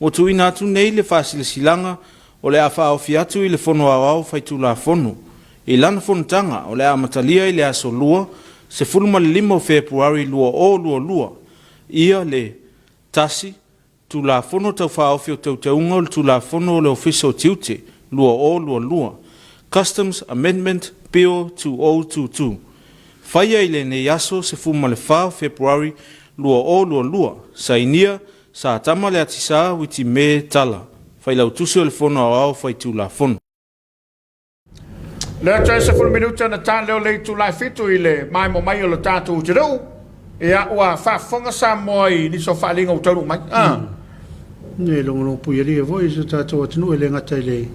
Speaker 5: ua tuuina atu nei le Faasilasilaga o le a faaofi atu i le Fono Aoao Faitulafono i lana fonotaga o le a amatalia i le aso Lua, 15 o Fepuari 2022, ia le, 1. Tulafono Tau Faaofi o Teuteuga o le Tulafono o le Ofisa o Tiute 2022, Customs Amendment Bill 2022, faia i lenei aso 14 o Fepuari 2022, sainia Satama Leatisa Uitime Tala, Failautusi o le Fono Aoao Faitulafono.
Speaker 1: Lea toe 10 minute ona ta leo le itula e fitu i le maemo mai o le tatou atunuu. Ia, ua faafofoga Samoa i nisi o faaaliga ua taunuu mai. Ah.
Speaker 2: E logologo puialia foi i so tatou atunuu e le gata i le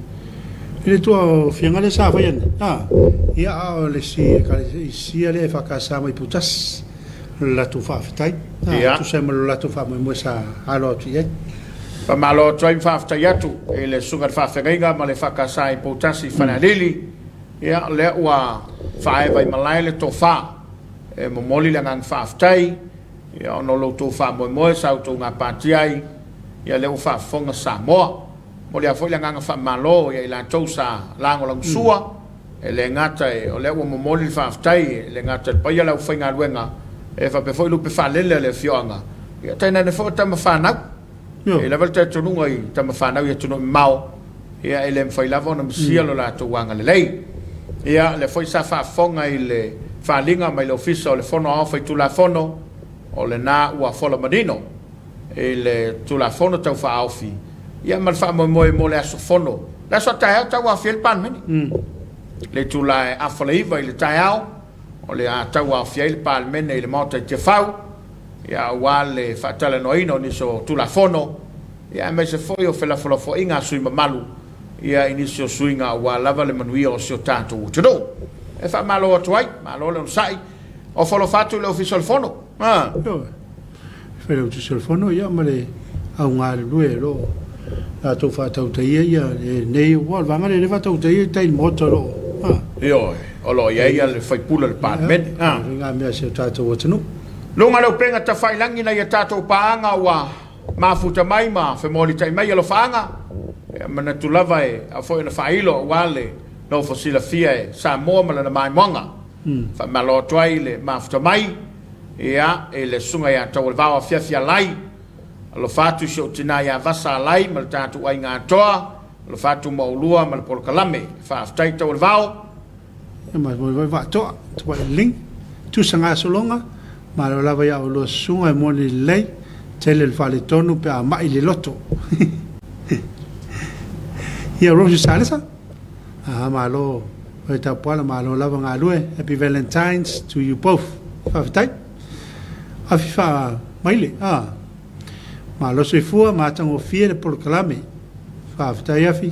Speaker 2: i le tua o Fiaga lea sa faia nei. Ah. Ia, a o le isi ekalesia lea e FKS mai Poutasi o le latou faafetai. Ah,
Speaker 1: Ia.
Speaker 2: tusa ai ma lo latou faamoemoe sa alo atu i ai.
Speaker 1: Faamalo atu ai ma faafetai atu i le Susuga i le Faafeagaiga ma le EFKS i Poutasi i Falealili. Ia, o lea ua faaeva i malae le tofa e momoli le agaga faafetai, ia, ona o lo outou faamoemoe sa outou gapatia ai, ia, lea ua faafofoga Samoa. Momoli lava foi le agaga faamalo ia i latou sa lagolagosua, e le gata o lea ua momoli le faafetai, e le gata i le paia o le aufaigaluega, e faapea foi lupe faalele a le afioaga, ia tainane foi o tama fanau. E i ai lava le talitonuga i tama fanau i atunuu mamao, ia e le mafai lava ona misia lo latou agalelei. Ia, lea foi sa faafofoga i le faaaliga mai le Ofisa o le Fono Aoao Faitulafono, O lena ua fola manino i le Tulafono Tau Faaofi ia ma le faamoemoe mo le aso fono, le aso a taeao tau aofia ai le Palemene. Le itula e afa le iva i le taeao o le a tau aofia ai le Palemene i le Maota i Tiafau ia aua le faatalanoaina o nisi o Tulafono ia aemaise foi o felafolafoaiga a sui mamalu ia i nisi o suiga aua lava le manuia o si o tatou atunuu. E faamalo atu ai, malo le onosai, ofo alofa atu i le Ofisa o le Fono.
Speaker 2: Ioe. Failautusi o le Fono ia ma le au galulue o lo o latou faatautaia ia lenei, aua o le vaega lea o lea e faatautaia i tai i le Maota o lo o, a.
Speaker 1: Ioe, o lo o i ai ia le sui usufono o le Palemene.
Speaker 2: Ia, faiga mea a si o tatou atunuu.
Speaker 1: Luga o le upega tafailagi nai a tatou paaga ua mafuta mai ma femolitai mai alofaaga, e manatu lava e ao foi ona faailo aua le nofo silafia e Samoa ma lana maimoaga. Faamalo atu ai le mafuta mai ia i le Susuga ia Taualevao Afiafi Alai, alofa atu i si ou tina ia Vasa Alai ma le tatou aiga atoa, alofa atu ma oulua ma le polokalame. Faafetai Taualevao.
Speaker 2: Ia ma moe vaatoa, tuai ling, tusa gasologa, malo lava ia oulua susuga e moni lelei, tele le faaletonu pe a mai le loto. Ia Rosie Salesa, aa malo oe Tapuala, malo lava galue, happy Valentine's to you both. Faafetai. Afi faa maile, aa. Malo soifua ma atagofie le polokalame. Faafetai Afi.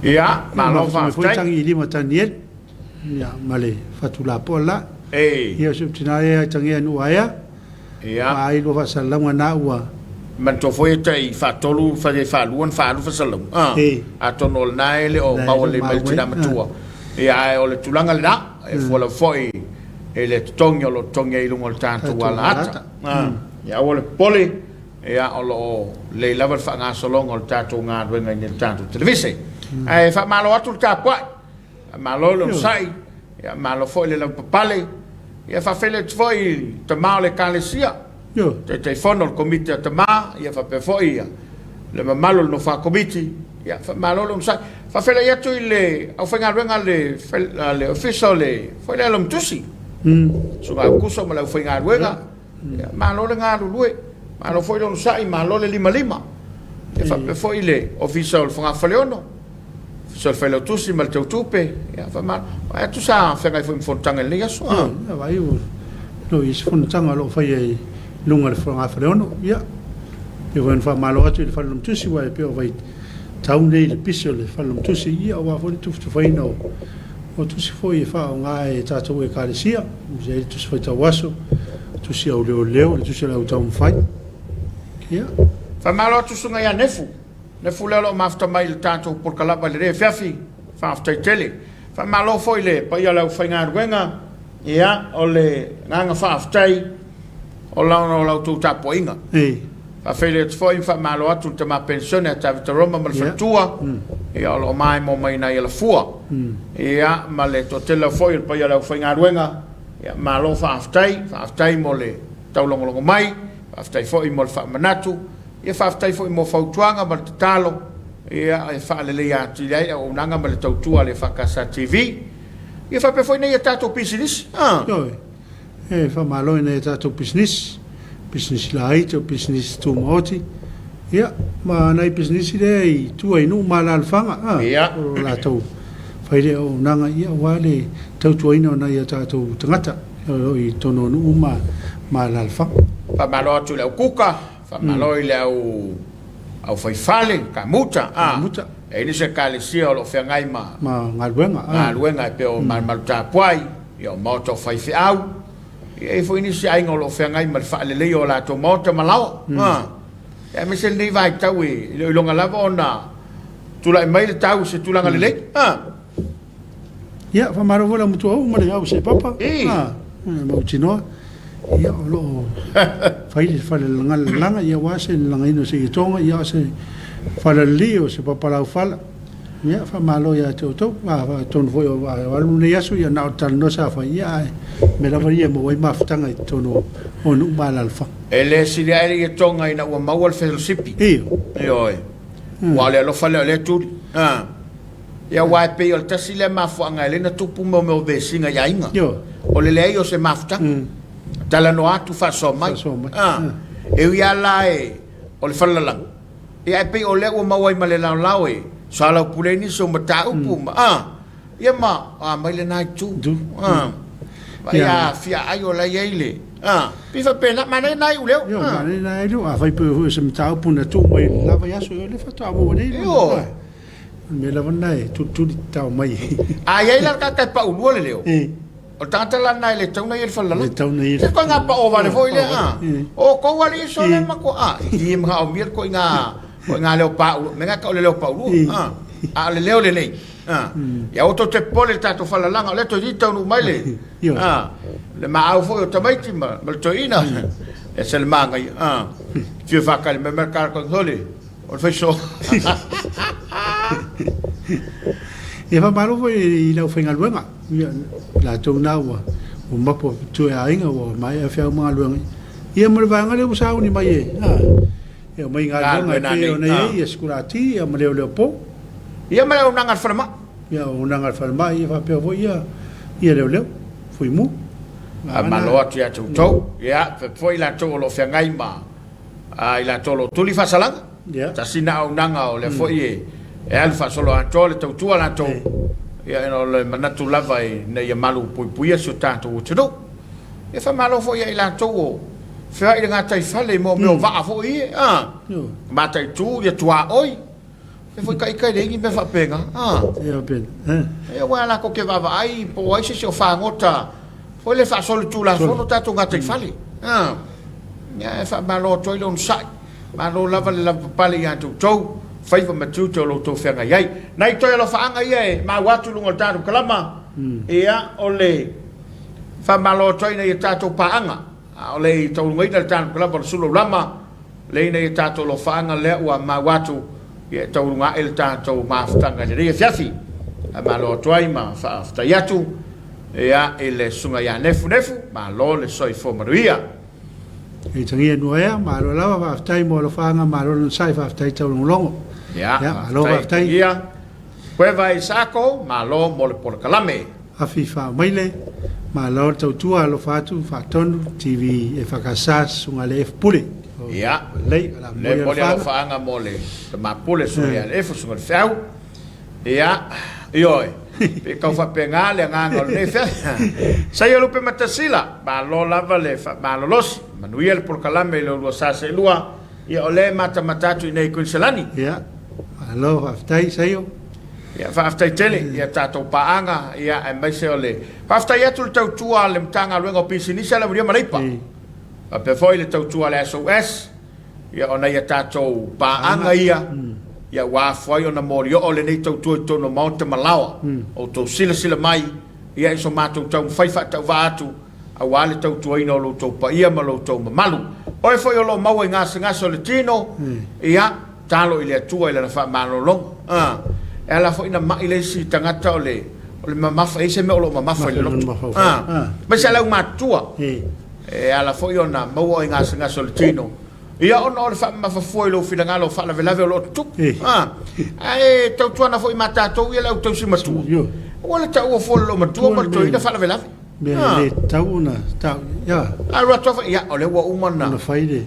Speaker 1: Ia, malo faafetai.
Speaker 2: Tangi i lima Tanielu. Ia, ma le fatulapoa la.
Speaker 1: Ei.
Speaker 2: Ia, o si ou tina ea i tangea nuu aea.
Speaker 1: Ia.
Speaker 2: Ma ai lua faasalalauga na ua.
Speaker 1: Manatua foi e tai faatolu, tai faalua ona faaalu faasalalauga. Ah.
Speaker 2: Ei.
Speaker 1: Atonu o lena e le o maua lelei mai le tina matua. Ia, ae o le tulaga lena, e fua lava foi i le totogi o lo o totogi ai i luga o le tatou alaata. Ah. Ia aua le popole. Ia, o lo o lelei lava le faagasologa o le tatou galuega i le tatou televise. Ae faamalo atu le tapuai, faamalo le onosai, ia malo foi le lavapapale, ia faafeiloai atu foi i le tama o le Ekalesia, Taitaifono o le Komiti a Tama, ia faapea foi ia le mamalu o le Nofoa Komiti, ia faamalo le onosai. Faafeiloai atu i le aufaigaluega a le Ofisa o le foi lea Logotusi, Susuga Aukuso ma le aufaigaluega, Ia, malo le galulue, malo foi le onosai, malo le limalima. Ia faapea foi le Ofisa o le Fogafaleono, Ofisa o le Failautusi ma le Teutupe, ia faamalo. Vaai atu sa feagai foi ma fonotaga i lenei aso.
Speaker 2: Ah. Ia, vaai ua lo i isi fonotaga o lo o faia i luga o le Fogafaleono. Ia, pei foi ona faamalo atu i le Fale Logotusi, aua e pei o vaitau nei i le pisi o le Fale Logotusi, ia aua foi le tufatufaina o tusi foi e faaaoga e tatou Ekalesia. E i ai le tusi faitau aso, tusi au leoleo, le tusi o le au taumafai. Ia.
Speaker 1: Faamalo atu Susuga ia Nefu. Nefu lea o lo o mafuta mai i le tatou polokalama i lenei afiafi. Faafetai tele. Faamalo foi i le paia o le aufaigaluega. Ia, o le agaga faafetai o la outou tapuaiga. Faafeiloai atu foi ma faamalo atu i le tama penisione a Tavita Roma ma le faletua, ia o lo o maemo mai nai Alafua. Ia, ma le toatele foi o le paia o le aufaigaluega, ia malo faafetai, faafetai mo le taulogologo mai, faafetai foi mo le faamanatu, ia faafetai foi mo fautuaga ma le tatalo, ia e faaleleia atili ai le auaunaga ma le tautua a le EFKS TV. Ia faapea foi nei a tatou pisinisi.
Speaker 2: Ioe. E faamalo i nai a tatou pisinisi, pisinisi laiti o pisinisi tumaoti, ia, ma nai pisinisi lea i tua i nuu ma alaalafaga, a, o lo latou fai le auaunaga, ia, aua le tautuaina o nai a tatou tagata o lo o i totonu o nuu ma alaalafaga.
Speaker 1: Faamalo atu i le au kuka, faamalo i le au aufaifale, kamuta, a, e i ai nisi ekalesia o lo o feagai ma,
Speaker 2: ma galuega,
Speaker 1: galuega e pei o Malumalu Tapuai, Ia, o maota o faifeau, ia, e i ai foi nisi aiga o lo o feagai ma le faaleleia o latou maota ma laoa. Ia, aemaise lenei vaitau e le o iloga lava ona tulai mai le tau i se tulaga lelei.
Speaker 2: Ia, faamalo foi le aumatua ma le au sepapa. Mautinoa, ia, o lo o fai le falelagalaga, ia, aua se lalagaina o se ietoga, ia, o se falalelei o se papalaufala. Ia, faamalo ia te outou. Atonu foi o alu lenei aso, ia na o le talanoa sa fai, ia ae mea lava ia e maua ai mafutaga i totonu o nuu ma alaalafaga.
Speaker 1: E le sili ae le ietoga ina ua maua le felosipi.
Speaker 2: Ioe.
Speaker 1: Ioe. Aua o le alofa lea o lea tuli. Ia aua e pei o le tasi lea mafuaaga e ala ai ona tupu mea o vesiga i aiga. O le leai o se mafutaga. Talanoa atu faasoa mai. E ui lava la e o le falelalagi, ia ae pei o lea ua maua ai ma le laolao e soalaupule ai nisi o mataupu ma a, ia ma a mai lena itu. A, vaai a fia ai o la e i ai le, a, pei faapena, manaia na iuleo.
Speaker 2: Ioe, manaia na iuleo. Afai pei foi o se mataupu na tuu mai i le la vaiaso, ia o lea faatoa maua nei.
Speaker 1: Ioe.
Speaker 2: O le mea lava lena e tulituli tatao mai.
Speaker 1: A i ai la le tagata e paulua le leo, o le tagata la lena e le tatau ona i ai le falelalagi.
Speaker 2: Le tatau ona i ai le
Speaker 1: falelalagi. Koe ngā pao vale foi lea, a. O kou alii sole ma ko, a, i manaomia le koe ngā, koe ngā leo paulua, me ngā ka o le leo paulua, a. A o le leo lenei, a. Ia aua tou te popole i le tatou falelalaga, o lea toeitiiti taunuu mai le, a, le maau foi o tamaiti ma, ma le toeaina, e se le manaia, a. Fia whakale mai mai le kāra koe hole. O le faiso.
Speaker 2: Ia faamalo foi i le aufaigaluega, ia latou na ua ua mapu atu e aiga ua maea feau ma galuega. Ia ma le vaega lea ua sauni mai e, a, e aumai galuega e pei ona i ai ia sikulati ia ma leoleo po.
Speaker 1: Ia ma le auaunaga a le falemai.
Speaker 2: Ia auaunaga a le falemai ia faapea foi ia ia leoleo, fuimu.
Speaker 1: Faamalo atu ia te outou. Ia faapea foi i latou o lo o feagai ma a i latou o lo o tuli faasalaga, tasi na auaunaga o lea foi e e alu faasolo atoa le tautua latou, ia o le manatu lava ina ia malu puipuia si o tatou atunuu. Ia faamalo foi ia i latou o feoai i le gataifale i mea o vaa foi ia, a, mataitu ia tuaoi. E foi ka ika e leai ni mea faapena. A. E aua latou te vaavaai po o ai se isi o fagota foi le faasolitulafono tatou gataifale. A. Ia e faamalo atu ai le onosai. Malo lava le lavapapale ia te outou, faiva ma tiute o lo outou feagai ai. Nai toe alofaaga ia e maua atu i luga o le tatou kalama, ia o le faamalo atu ai i nai a tatou paaga. A o le i taualugaina le tatou kalama o le Sulu Lama, lea ina ia tatou alofaaga lea ua maua atu ia e taualuga ae le tatou mafutaga i lenei afiafi. Faamalo atu ai ma faafetai atu ia i le Susuga ia Nefu Nefu, malo le soifua manuia.
Speaker 2: Itagia Nuaea, malo lava, faafetai mo alofaaga, malo le onosai, faafetai taulogologo.
Speaker 1: Ia, malo faafetai. Itagia Kueva Isako, malo mo le polokalame.
Speaker 2: Afi Faamaile, Malo le tautua alofa atu Faatonu TV EFKS Susuga le F Pule.
Speaker 1: Ia,
Speaker 2: Lelei, o le a
Speaker 1: momoli
Speaker 2: le
Speaker 1: momoli
Speaker 2: alofaaga.
Speaker 1: alofaaga mo le tama pule Susuga ia Lefu, Susuga le Feau. Ia, ioe, pe tau faapena le agaga o lenei feau. Saia Lupe Matasila, malo lava le faamalolosi, manuia le polokalame i le lua sa seelua. Ia, o lea e matamata atu i inei i Kuiniselani.
Speaker 2: Ia, malo faafetai Saio.
Speaker 1: Ia, faafetai tele i a tatou paaga, ia, aemaise o le faafetai atu i le tautua a le Matagaluega o Pisinisi, Alamanuia ma Leipa, faapea foi le tautua a le SOS, ia, o nai a tatou paaga ia, ia, ua afua ai ona molioo lenei tautua i totonu o maota ma laoa. Outou silasila mai, ia, i so matou taumafai faatauvaa atu, aua le tautuaina o lo outou paia ma lo outou mamalu. Oe foi o lo o maua i gasegase o le tino, ia, Talo i le Atua i lana faamalologa. A, e ala foi na mai le isi tagata o le, o le mamafa, e i ai se mea o lo o mamafa i le loto. A, aemaise lava le aumatutua. E ala foi ona maua oe i gasegase o le tino, ia ona o le faamamafa fua i lou finagalo o faalavelave o lo o tutupu. A, ae tautuana foi ma tatou ia le au tausi matua, aua le taua fua o le loomatua ma le toeaina faalavelave.
Speaker 2: Mea e le tatau ona tau, ia.
Speaker 1: Alu atu lava, ia, o lea ua uma ona.
Speaker 2: Ona fai le,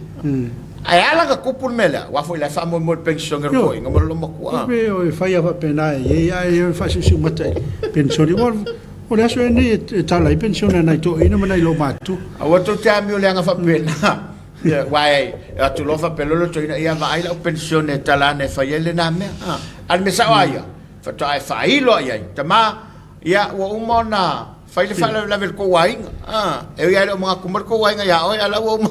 Speaker 1: Ae ala ona tupu le mea lea, aua foi o la e faamoemoe i le penisione a le toeaina ma le loomatua.
Speaker 2: Tupe o e fai lava faapena e i ai, ae faasiusiumata i le penisione. Aua o le aso ea lenei e tala ai penisione a nai toeaiina ma nai loomatutua.
Speaker 1: Aua tou te amio leaga faapena. Ia, aua e atu loa faapea loa le toeaina, ia vaai lau penisione e tala ane e fai ai lena mea. A o le mea sao lava ia, faatoa e faailo lava i ai, tama, Ia, ua uma ona fai le faalavelave i le tou aiga. A, e ui lava e le o manatu mai le tou aiga ia oe, a o la ua uma.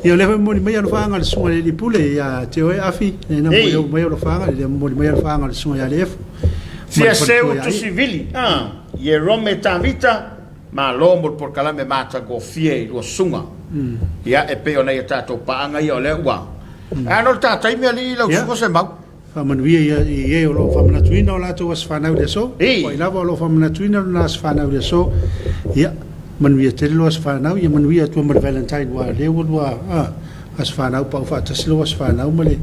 Speaker 2: Ia, o lea foi e momoli mai alofaaga a le Susuga i le Alii Pule ia te oe Afi, lea na momoli mai alofaaga, lea momoli mai alofaaga a le Susuga ia Lefu.
Speaker 1: Fia seu Tusivili, a, Ierome Tavita, malo mo le polokalame matagofie i lua susuga. Ia, e pei ona ia tatou paaga ia o lea ua. Ae ano le ta taimi alii lau susuga Semau.
Speaker 2: Faamanuia ia i e o lo o faamanatuina o latou aso fanau i le aso. Po o ai lava o lo o faamanatuina lona aso fanau i le aso, ia, manuia tele lou aso fanau, ia manuia atua ma le Valentine aua o lea ua lua aso fanau pau faatasi lou aso fanau ma le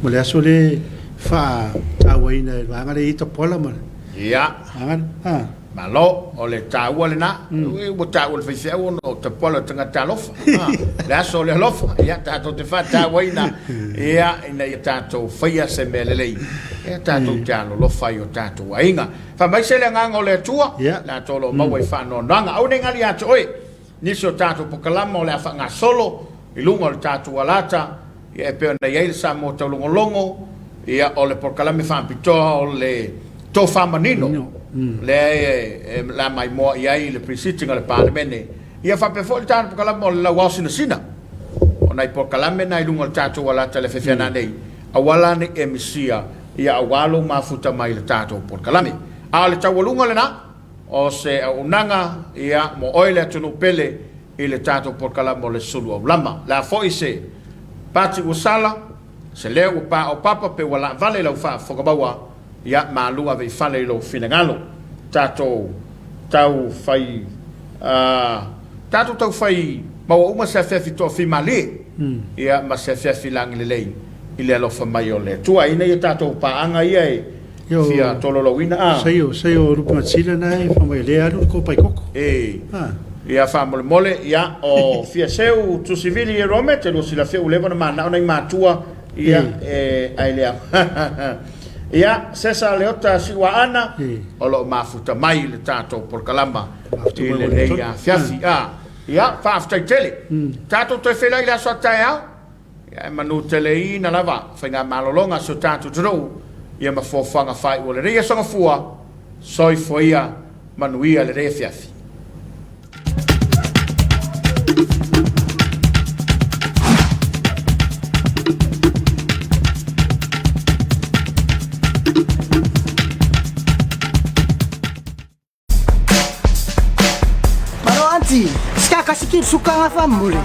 Speaker 2: ma le aso lea e Faatauaina e le vaega lea e i ai Tapuala ma le
Speaker 1: Ia.
Speaker 2: vaega lea. Ah.
Speaker 1: Malo, o le taua lena. Ua taua e le faifeau ona o Tapuala o le tagata alofa. Ah, le aso o le alofa, ia tatou te faatauaina, ia, ina ia tatou faia se mea lelei, ia tatou te alolofa i o tatou aiga. Faamaise le agaga o le Atua, latou o lo o maua i faanoanoaga. Aua ne i gali ia te oe nisi o tatou pokalama o le a faagasolo i luga o le tatou alata, ia e pei ona i ai le Samoa Taulogologo, ia o le polokalame faapitoa o le Tofa Manino, lea e la maimoa i ai le Pre-sitting a le Palemene, ia faapea foi le tatou polokalame o le Lauao Sinasina. O nai polokalame na i luga o le tatou alata i le afiafi ana nei, aua la ne i e misia, ia aua lou mafuta mai i le tatou polokalame. A o le taualuga lena o se auaunaga, ia, mo oe le atunuu pele i le tatou polokalame o le Sulu Aulama. Le a foi se pati ua sala, se leo ua paopapa pe ua laavale i lau faafofoga maua, ia malu ave i fale i lou finagalo. Tatou tau fai, a, tatou tau fai maua uma se afiafi toafimalie, ia, ma se afiafi lagilelei i le alofa mai o le Atua. Ina ia tatou paaga ia e fia tolaulauina, a.
Speaker 2: Saio, saio Lupe Matasila na e fai mai o lea e alu le kopa i koko.
Speaker 1: E. Ia faamolemole, ia, o Fiaseu Tusivili e Rome, te lua silafia ua leva ona manao nai matua, ia, e, ae le ao. Ia, Sesa Leota Siuaana, o lo o mafuta mai i le tatou polokalama i lenei afiafi. A, ia, faafetai tele. Tatou toe feiloai i le aso a taeao. Ia, e manuteleina lava faigamalologa a si o tatou atunuu, ia ma fuafuaga faaiu o lenei aso gafua. Soifua ia, manuia lenei afiafi.
Speaker 3: Malo anti, sika kasi ki sukanga fa mule.